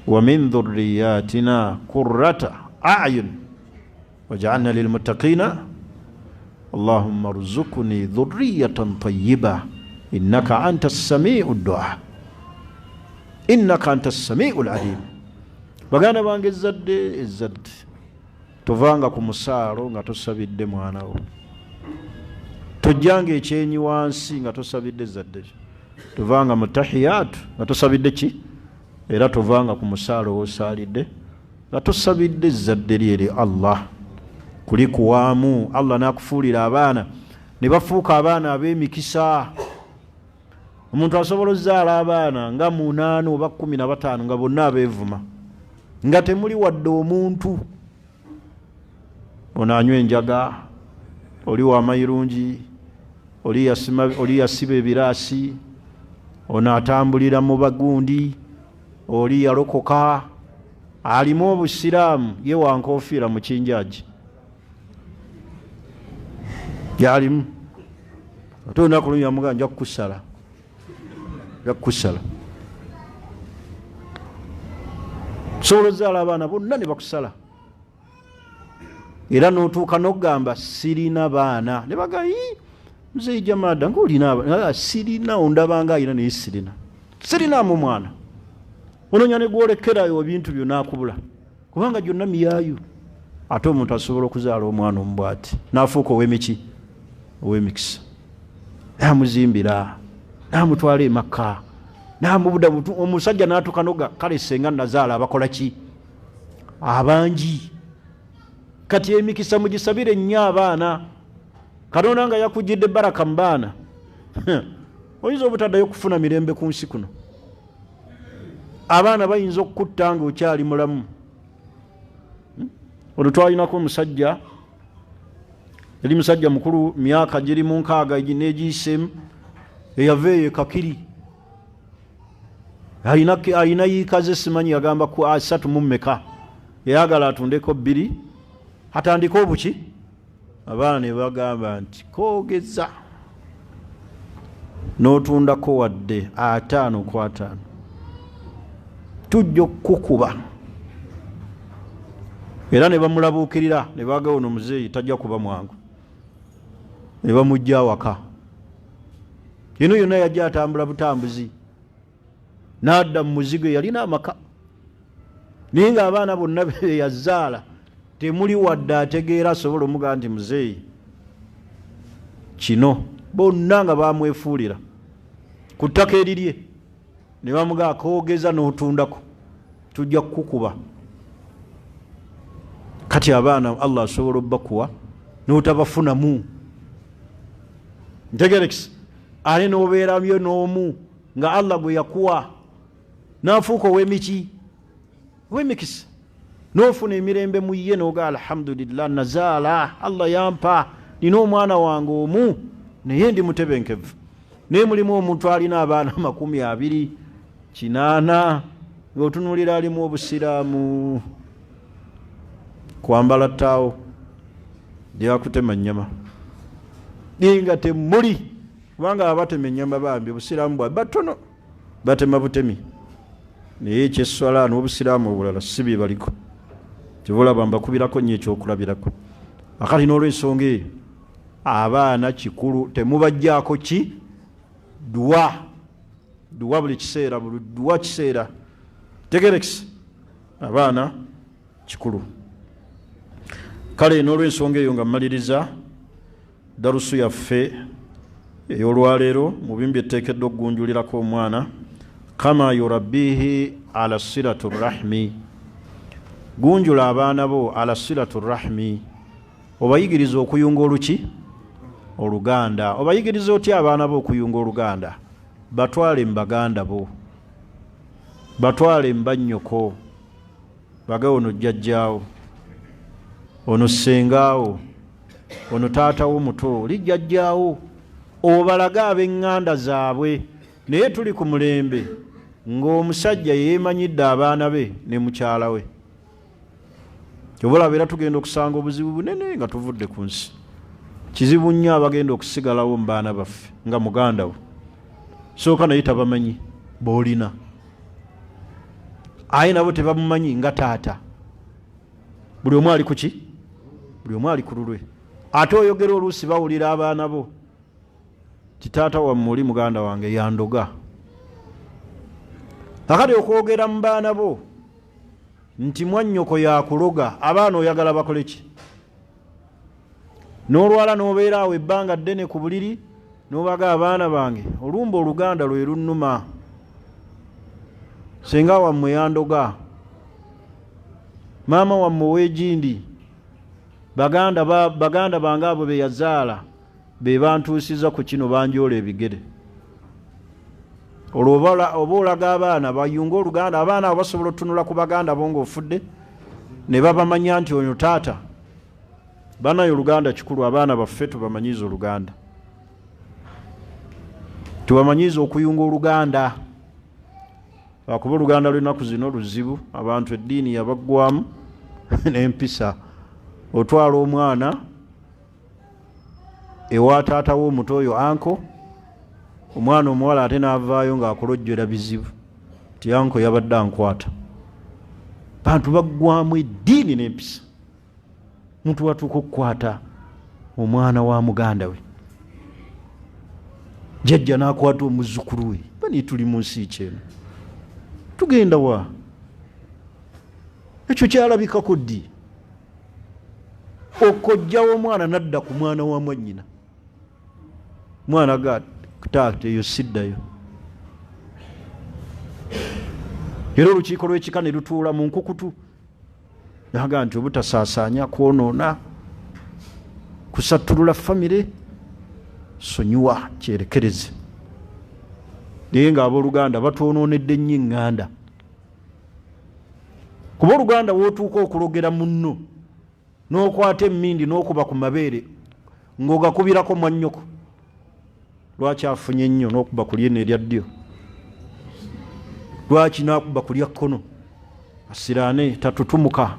wa min dhurriyatina qurrata ayun waj'alna lilmuttaqina, allahumma ruzukni dhurriyatan tayyiba innaka anta samiu dua innaka anta samiu lalim. Baganda bange, ezzadde ezzadde, tovanga ku musaalo nga tosabidde mwana wo, tojjanga ekyenyi wansi nga tosabidde ezzadde lyo, tovanga mu tahiyatu nga tosabidde ki, era tovanga ku musaalo wosaalidde nga tosabidde ezzadde lye eri Allah kulikuwaamu. Allah n'akufuulira abaana ne bafuuka abaana ab'emikisa. Omuntu asobola ozaala abaana nga 8 oba 15 nga bonna abeevuma, nga temuli wadde omuntu ono anywa enjaga, oli wamayirungi, oli yasiba ebiraasi, ono atambulira mu bagundi, oli yalokoka alimu obusiraamu, ye wankofiira mu kinjaji yalimu, ate olunaku lumu yamugaa nja kukusala. Gakusala. Sobola ozaala abaana bonna ne bakusala, era n'otuuka n'okugamba sirina baana, ne baga muzeeyi Jamada ngaolina abaana. Sirina, ondabanga alina naye sirina, sirinaamu mwana. Ononya ne gwolekerayo ebintu byonna akubula, kubanga gyonna miyaayu. Ate omuntu asobola okuzaala omwana omu bw'ati n'afuuka ow'emiki, ow'emikisa, n'amuzimbira, n'amutwala emakka, n'amubuda, omusajja n'atuuka noga kale senga nazaala abakola ki abangi. Kati emikisa mugisabire nnyo abaana. Katonda nga yakugidde baraka mu baana, oyinza obutaddayo kufuna mirembe ku nsi kuno. Abaana bayinza okukutta nga okyali mulamu. Olwo twalinako omusajja, yali musajja mukulu, myaka giri mu 60 n'egiyiseemu, eyava eyo ekakiri, alina yiika ze simanyi yagamba ku 30 mu mmeka, yayagala atundeko 2 atandike obuki. Abaana ne bagamba nti koogeza n'otundako wadde 50 ku 50, tujja okukukuba. Era ne bamulabuukirira ne baga ono muzeeyi tajja kuba mwangu, ne bamujja awaka. Eno yonna yajja atambula butambuzi n'adda mu muzigo, yalina amaka, naye ng'abaana bonna be yazaala temuli wadde ategeera asobola omugamba nti muzeeyi kino. Bonna nga bamwefuulira ku ttaka erirye, ne bamugaa koogeza n'otundako tujja kukukuba. Kati abaana Allah asobola obbakuwa n'otabafunamu, ntegerekisa, ate n'obeerabyo n'omu nga Allah gwe yakuwa n'afuuka ow'emiki, ow'emikisa, n'ofuna emirembe mu ye, n'oga alhamdulillah nazaala, Allah yampa, nina omwana wange omu naye ndi mutebenkevu. Naye mulimu omuntu alina abaana 20, 80, ng'otunuulira alimu obusiraamu kwambala ttaawo lyakutema nnyama, naye nga temuli, kubanga abatema ennyama bambi obusiraamu bwa batono, batema butemi, naye ekyesswala n'obusiraamu obulala si bye baliko. Kyova mbakubirako nnyo ekyokulabirako. Akati n'olwensonga eyo abaana kikulu, temubajjaako ki duwa, duwa buli kiseera, buli duwa kiseera. Tegerekisa abaana kikulu. Kale n'olwensonga eyo nga mmaliriza darusu yaffe ey'olwaleero, mu bimu byetuteekeddwa okugunjulirako omwana, kama yurabbihi ala silatu rahmi, gunjula abaana bo ala silatu rahmi, obayigiriza okuyunga oluki oluganda. Obayigiriza otya abaana bo okuyunga oluganda? Batwale mu baganda bo, batwale mu bannyoko, baga ono jjajjaawo, ono ssengaawo, ono taatawo muto, oli jjajjaawo, obalage ab'eŋŋanda zaabwe. Naye tuli ku mulembe ng'omusajja yeemanyidde abaana be ne mukyala we. Kyova era tugenda okusanga obuzibu bunene nga tuvudde ku nsi. Kizibu nnyo abagenda okusigalawo mu baana baffe nga muganda we sooka naye tabamanyi b'olina, aye nabo tebamumanyi nga taata. Buli omu ali ku ki? Buli omu ali ku lulwe. Ate oyogera oluusi bawulira abaana bo ti taata wammwe oli muganda wange yandoga. Akati okwogera mu baana bo nti mwannyoko yakuloga, abaana oyagala bakole ki? N'olwala n'obeera awo ebbanga ddene ku buliri n'obaga abaana bange olumba oluganda lwe lunnuma, senga wammwe yandoga, maama wammwe ow'egindi, baganda bange abo be yazaala be bantuusiza ku kino, banjoola ebigere. Olwo oba olaga abaana bayunga oluganda. Abaana abo basobola otutunula ku baganda bo ng'ofudde ne babamanya nti oyo taata. Banaye oluganda kikulu, abaana baffe tubamanyiize oluganda, tubamanyiize okuyunga oluganda, lwakuba oluganda lw'ennaku zino luzibu, abantu eddiini yabaggwamu n'empisa. Otwala omwana ewa taata w'omuto oyo anko, Omwana omuwala ate n'avaayo ng'akulojjera bizibu ti anko yabadde ankwata. Bantu baggwamu eddiini n'empisa. Muntu watuuka okukwata omwana wa muganda we, jjajja n'akwata omuzzukulu we. Bani tuli mu nsi kyeno, tugenda wa? Ekyo kyalabikako ddi? Okojja w'omwana n'adda ku mwana wa mwannyina, mwana ga taata eyo siddayo. Era olukiiko lw'ekika ne lutuula mu nkukutu, naga nti obutasaasaanya kwonoona kusattulula famire, sonyiwa kyerekereze. Naye ng'abooluganda batwonoonedde nnyo eŋŋanda, kuba oluganda w'otuuka okulogera munno n'okwata emmindi n'okuba ku mabeere ng'ogakubirako mwannyoko, lwaki afunye nnyo n'okuba ku lyeno erya ddyo, lwaki n'akuba ku lya kkono, asiraane tatutumuka.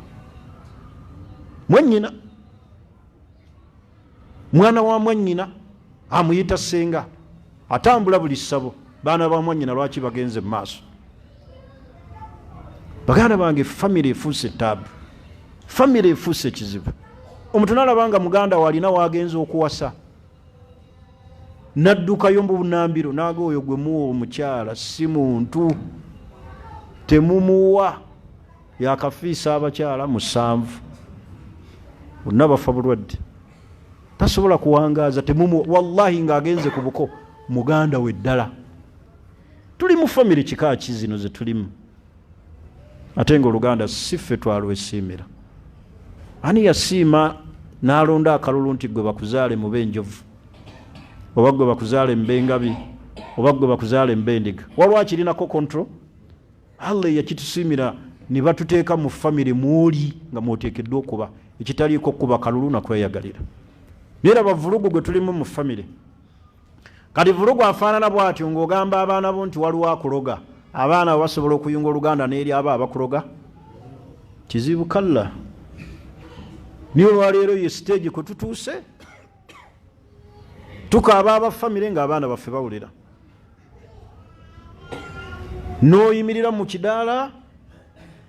Mwannyina, mwana wa mwannyina amuyita ssenga, atambula buli ssabo. Baana ba mwannyina lwaki bagenze mu maaso? Baganda bange, famire efuuse taabu, famire efuuse ekizibu. Omuntu nalaba nga muganda we alina wagenza okuwasa, naddukayo mu bunambiro naga oyo gwe muwa omukyala si muntu, temumuwa, yakafiisa abakyala 7 bonna bafa bulwadde, tasobola kuwangaaza, temumuwa. Wallahi ng'agenze ku buko muganda we ddala. Tuli mu famire kika ki zino ze tulimu? Ate nga oluganda si ffe twalwesiimira. Ani yasiima n'alonda akalulu nti gwe bakuzaale mube enjovu, oba gwe bakuzaale mube engabi, oba gwe bakuzaale mube endiga? Waliwo akirinako control? Allah yakitusiimira ne batuteeka mu famire mwoli nga mwoteekeddwa okuba, ekitaliiko kuba kalulu nakweyagalira. Naye laba vulugu gwe tulimu mu famire. Kati vulugu afaanana bw'atyo ng'ogamba abaana bo nti waliwo akuloga. Abaana bo basobola okuyunga oluganda n'eri abo abakuloga? Kizibu kalla. Naye olwaleero ye siteegi kwe tutuuse, tukaaba aba famire ng'abaana baffe bawulira. N'oyimirira mu kidaala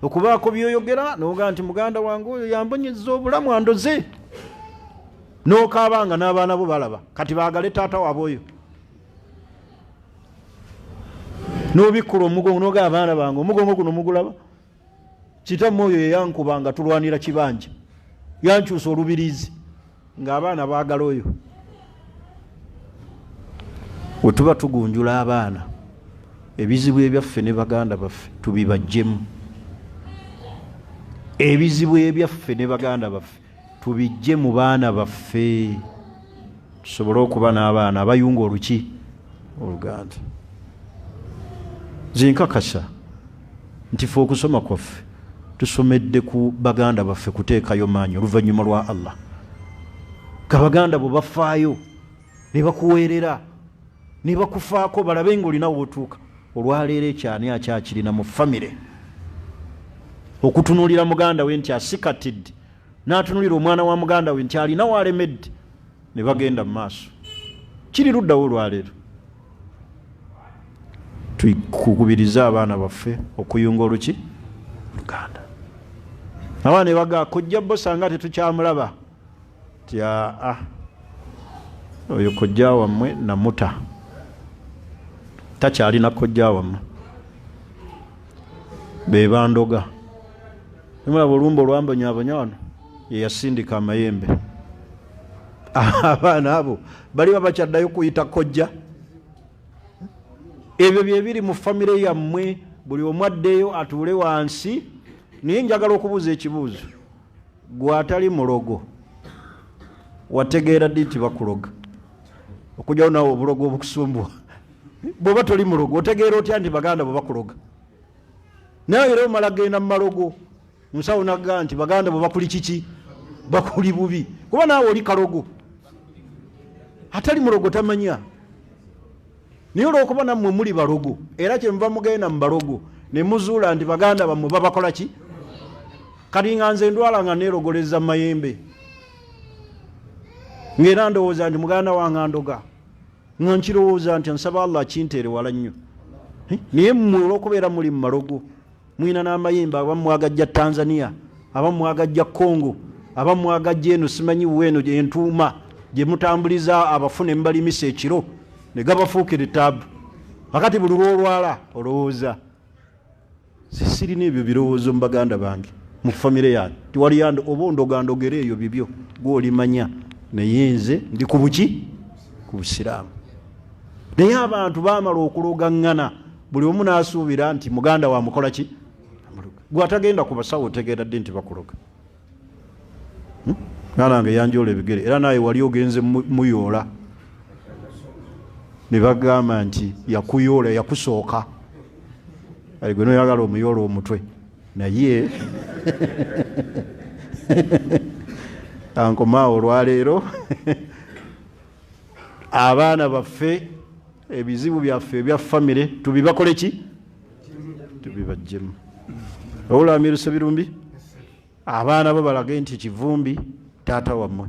okubaako by'oyogera n'ogaa nti muganda wange oyo yambonyezza obulamu andoze, n'okaaba nga n'abaana bo balaba. Kati baagale taata waabwe oyo. N'obikkula omugongo n'ogaa abaana bange omugongo guno mugulaba, kitammwe oyo yeyankuba nga tulwanira kibanja, yankyusa olubiriizi, ng'abaana baagala oyo. We tuba tugunjula abaana, ebizibu ebyaffe ne baganda baffe tubibajjemu. Ebizibu ebyaffe ne baganda baffe tubijje mu baana baffe, tusobole okuba n'abaana abayunga oluki oluganda. Nze nkakasa nti ffe okusoma kwaffe tusomedde ku baganda baffe kuteekayo maanyi oluvannyuma lwa Allah. Ka baganda bo bafaayo ne bakuweerera ne bakufaako balabe ng'olina w'otuuka. Olwaleero ekyani akyakirina mu famire okutunuulira muganda we nti asikatidde, n'atunuulira omwana wa muganda we nti alina w'alemedde, ne bagenda mu maaso. Kiri luddawo olwaleero? Tukubirize abaana baffe okuyunga oluki oluganda. Abaana ne bagaa kojja bosa nga tetukyamulaba, ti aa oyo kojja wammwe namuta, takyalina kojja wammwe, be bandoga. Nemulaba olumba olwambonyabonya wano, ye yasindika amayembe. Abaana abo baliba bakyaddayo kuyita kojja. Ebyo bye biri mu famire yammwe, buli omu addeyo atuule wansi. Naye njagala okubuuza ekibuuzo, gwe atali mulogo wategeera ddi nti bakuloga? Okujjawo naawe obulogo obukusumbuwa. Bw'oba toli mulogo otegeera otya nti baganda bo bakuloga? Naye era omala genda mu malogo, musawo nagamba nti baganda bo bakuli kiki? Bakuli bubi, kuba naawe oli kalogo. Atali mulogo tamanya. Naye olw'okuba nammwe muli balogo, era kyemuva mugenda mu balogo ne muzuula nti baganda bammwe babakola ki? Kati nga nze ndwala nga neerogoleza mu mayembe, ng'era ndowooza nti muganda wange andoga. Nga nkirowooza nti nsaba Allah akinteere wala nnyo. Naye mmwe olw'okubeera muli mu malogo, mulina n'amayembe, abamu mwagajja Tanzania, abamu mwagajja Congo, abamu mwagajja eno simanyi weeno entuuma gye mutambuliza abafu ne mubalimisa ekiro ne gabafuukira etaabu. Akati buli lw'olwala olowooza sirina ebyo birowoozo mu baganda bange mu famire yange tiwali yando oba ondoga ndogere eyo bibyo gwolimanya, naye nze ndi ku buki ku busiraamu. Naye abantu baamala okulogaŋŋana buli omu n'asuubira nti muganda wa mukola ki, gwe atagenda ku basawo otegeera ddi nti bakuloga. Mwana wange yanjoola ebigere era naye wali ogenze muyoola ne bagamba nti yakuyoola yakusooka, kale gwe noyagala omuyoola omutwe naye ankomaawo olwaleero. Abaana baffe ebizibu byaffe ebya famire tubibakole ki, tubibajjemu. Owula Amiru Sebirumbi, abaana bo balage nti Kivumbi taata wammwe,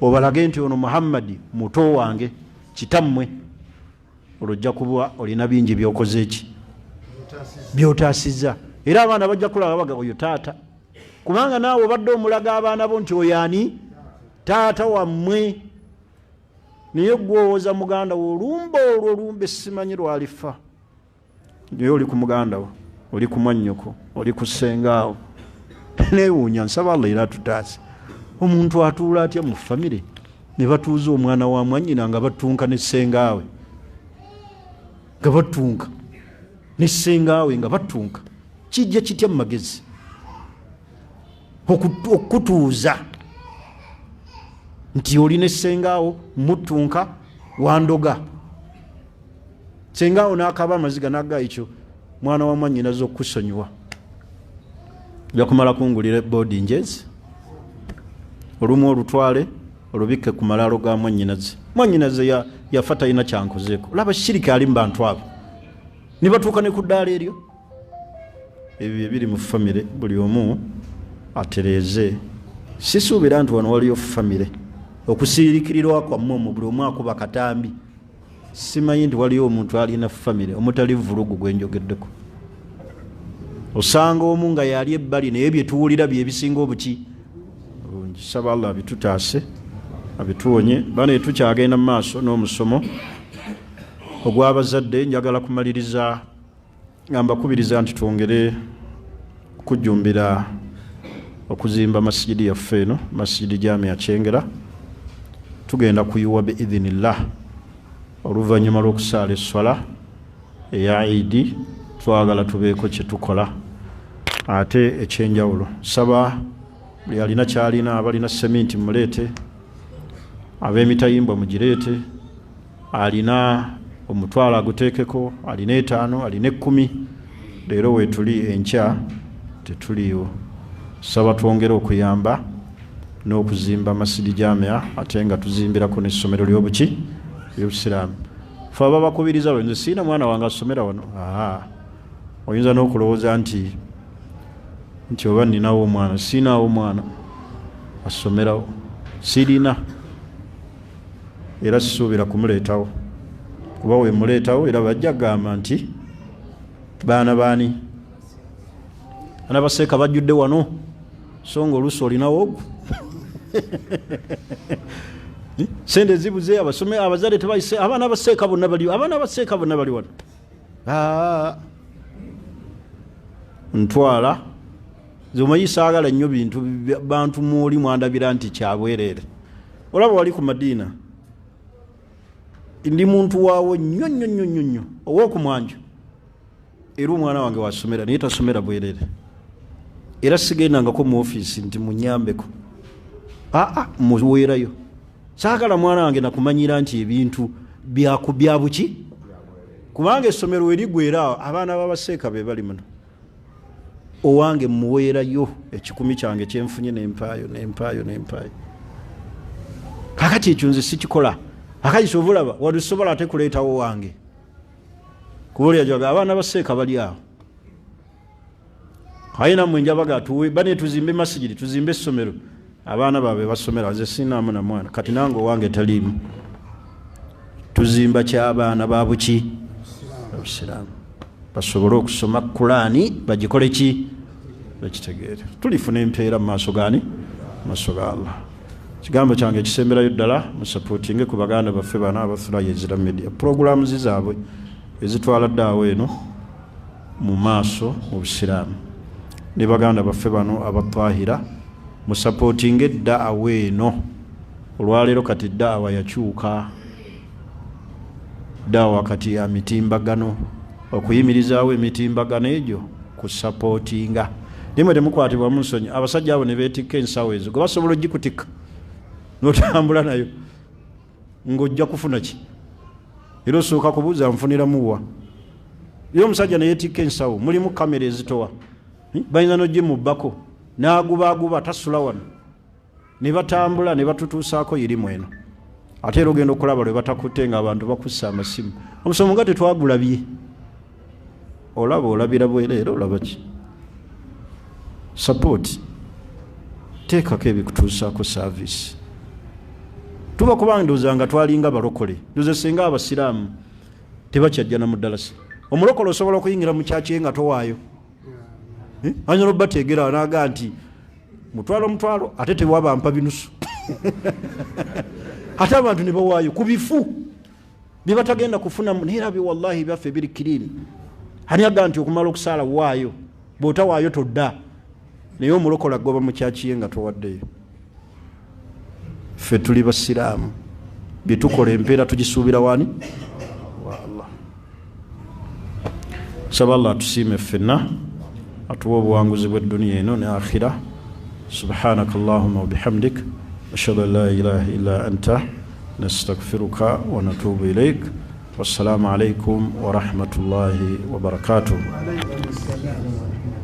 obalage nti ono Muhammadi muto wange kitammwe, olwo ojja kuba olina bingi byokoze ki byotaasizza. Era abaana bajja kulaba baga oyo taata, kubanga naawe obadde omulaga abaana bo nti oyo ani taata wammwe. Naye gwowoza muganda wo olumba olwo olumba simanyi lwalifa, naye oli ku muganda wo, oli ku mwannyoko, oli ku ssengaawo. Neewuunya, nsaba Allah era atutaase. Omuntu atuula atya mu famire ne batuuza omwana wa mwannyina nga batunka ne ssengaawe, nga batunka ne ssengaawe, nga batunka? Kijja kitya mu magezi okutuuza nti oli ne ssengaawo mutunka wandoga? Ssengaawo n'akaaba amaziga n'agaa ekyo mwana wa mwannyinaze okukusonyiwa, nja kumala kungulira boodi njezi olumu olutwale olubikke ku malaalo ga mwannyinaze. Mwannyinaze yafa talina kyankozeeko. Laba shirika ali mu bantu abo ne batuuka ne ku ddaala eryo. Ebyo ebiri mu famire buli omu atereeze. Sisuubira nti wano waliyo famire okusiirikirirwa kwammwe omwo buli omu akuba katambi. Simanyi nti waliyo omuntu alina famire omutali vulugu gwenjogeddeko. Osanga omu nga yali ebbali, naye bye tuwulira bye bisinga obuki bulungi. Saba Allah abitutaase abituwonye. Bane tukyagenda mu maaso n'omusomo ogw'abazadde. Njagala kumaliriza nga mbakubiriza nti twongere okujjumbira okuzimba masigidi yaffe eno, Masjidi Jamia Kyengera. Tugenda kuyiwa biidhinillah oluvannyuma lw'okusaala esswala eya Idi. Twagala tubeeko kye tukola ate ekyenjawulo. Saba buli alina kyalina, abalina seminti muleete, ab'emitayimbwa mugireete, alina omutwalo aguteekeko, alina 5, alina 10. Leero weetuli, enkya tetuliiwo. Saba twongere okuyamba n'okuzimba Masjidi Jamia, ate nga tuzimbirako n'essomero ly'obuki ly'obusiraamu. Fe ababakubiriza nze siina mwana wange asomera wano. Oyinza n'okulowooza nti oba nninawo omwana. Siinaawo omwana asomerawo, sirina, era sisuubira kumuleetawo, kuba wemuleetawo era bajja kugamba nti baana baani, baana baseeka bajjudde wano, so nga oluusi olinawo ogwo. Sente zibuze, abasome abazadde tebayise, abaana baseeka bonna bali, abaana baseeka bonna bali wano. Ntwala nze omanyi saagala nnyo bintu bantu mwoli mwandabira nti kyabwereere. Olaba wali ku Madiina, ndi muntu waawo nnyo nnyo nnyo nnyo nnyo ow'okumwanjo, era omwana wange wasomera naye tasomera bwereere, era sigendangako mu ofiisi nti munyambeko, aa muweerayo. Saagala mwana wange nakumanyira nti ebintu bya buki, kubanga essomero werigwera abaana b'abaseeka be bali muno. Owange muweerayo ekikumi kyange kyenfunye nempaayo nempaayo nempaayo. Kakati ekyo nze sikikola. Akati kyova olaba wano sobola ate kuleetawo wange, kuba oli ajaga abaana baseeka bali awo. Aye nammwe njabaga tuwe bane tuzimbe masigiri, tuzimbe essomero, abaana baabwe basomera. Nze sinaamu na mwana, kati nange owange taliimu. Tuzimba ky'abaana ba buki? Obusiraamu, basobole okusoma Kulaani, bagikole ki? Bakitegeere. Tulifuna empeera mu maaso gani? Maaso ga Allah. Kigambo kyange ekisemberayo ddala, musapootinge ku baganda baffe bano abathuraya Ezira Media, puroguramu zaabwe ezitwala ddaawo eno mu maaso mu busiraamu, ne baganda baffe bano abatahira, musapootinge daawa eno. Olwaleero kati daawa yakyuka, daawa kati ya mitimbagano. Okuyimirizaawo emitimbagano egyo kusapootinga. Naye mwe temukwatibwamu nsonyi, abasajja abo ne beetikka ensawo ezo gwe basobola ogikutikka n'otambula nayo ng'ojja kufuna ki? Era osooka kubuuza nfuniramuwa? Ye omusajja neyeetikka ensawo, mulimu kamera ezitowa, bayinza n'ogimubbako, n'agubaaguba tasula wano, ne batambula ne batutuusaako irimu eno. Ate era ogenda okulaba lwe batakutte nga abantu bakussa amasimu, omusomo nga tetwagulabye. Olaba olabira bwereere, olaba ki? Support, teekako ebikutuusaako service. Tuba kubanga ndowooza nga twalinga balokole, ndowooza singa abasiraamu tebakyajja na muddalasi. Omulokole osobola okuyingira mu kyaki nga towaayo, ayinza nobateegera naga nti mutwalo mutwalo, ate tewaba mpa binusu, ate abantu ne bawaayo ku bifu byebatagenda kufunamu. Naye era wallahi byaffe biri kirini. Ani aga nti okumala okusaala waayo, bw'otawaayo todda? Naye omulokola goba mu kyakiye nga towaddeyo. Ffe tuli basiraamu, byetukola empeera tugisuubira wani? Wa Allah. Saba Allah atusiime ffenna, atuwe obuwanguzi bw'edduniya eno ne akhira. Subhanaka allahuma wabihamdik, ashhadu an la ilaha illa anta, nastagfiruka wa natubu ilaik. Wassalaamu alaikum warahmatullahi wabarakatuh. وعليكم السلام ورحمة.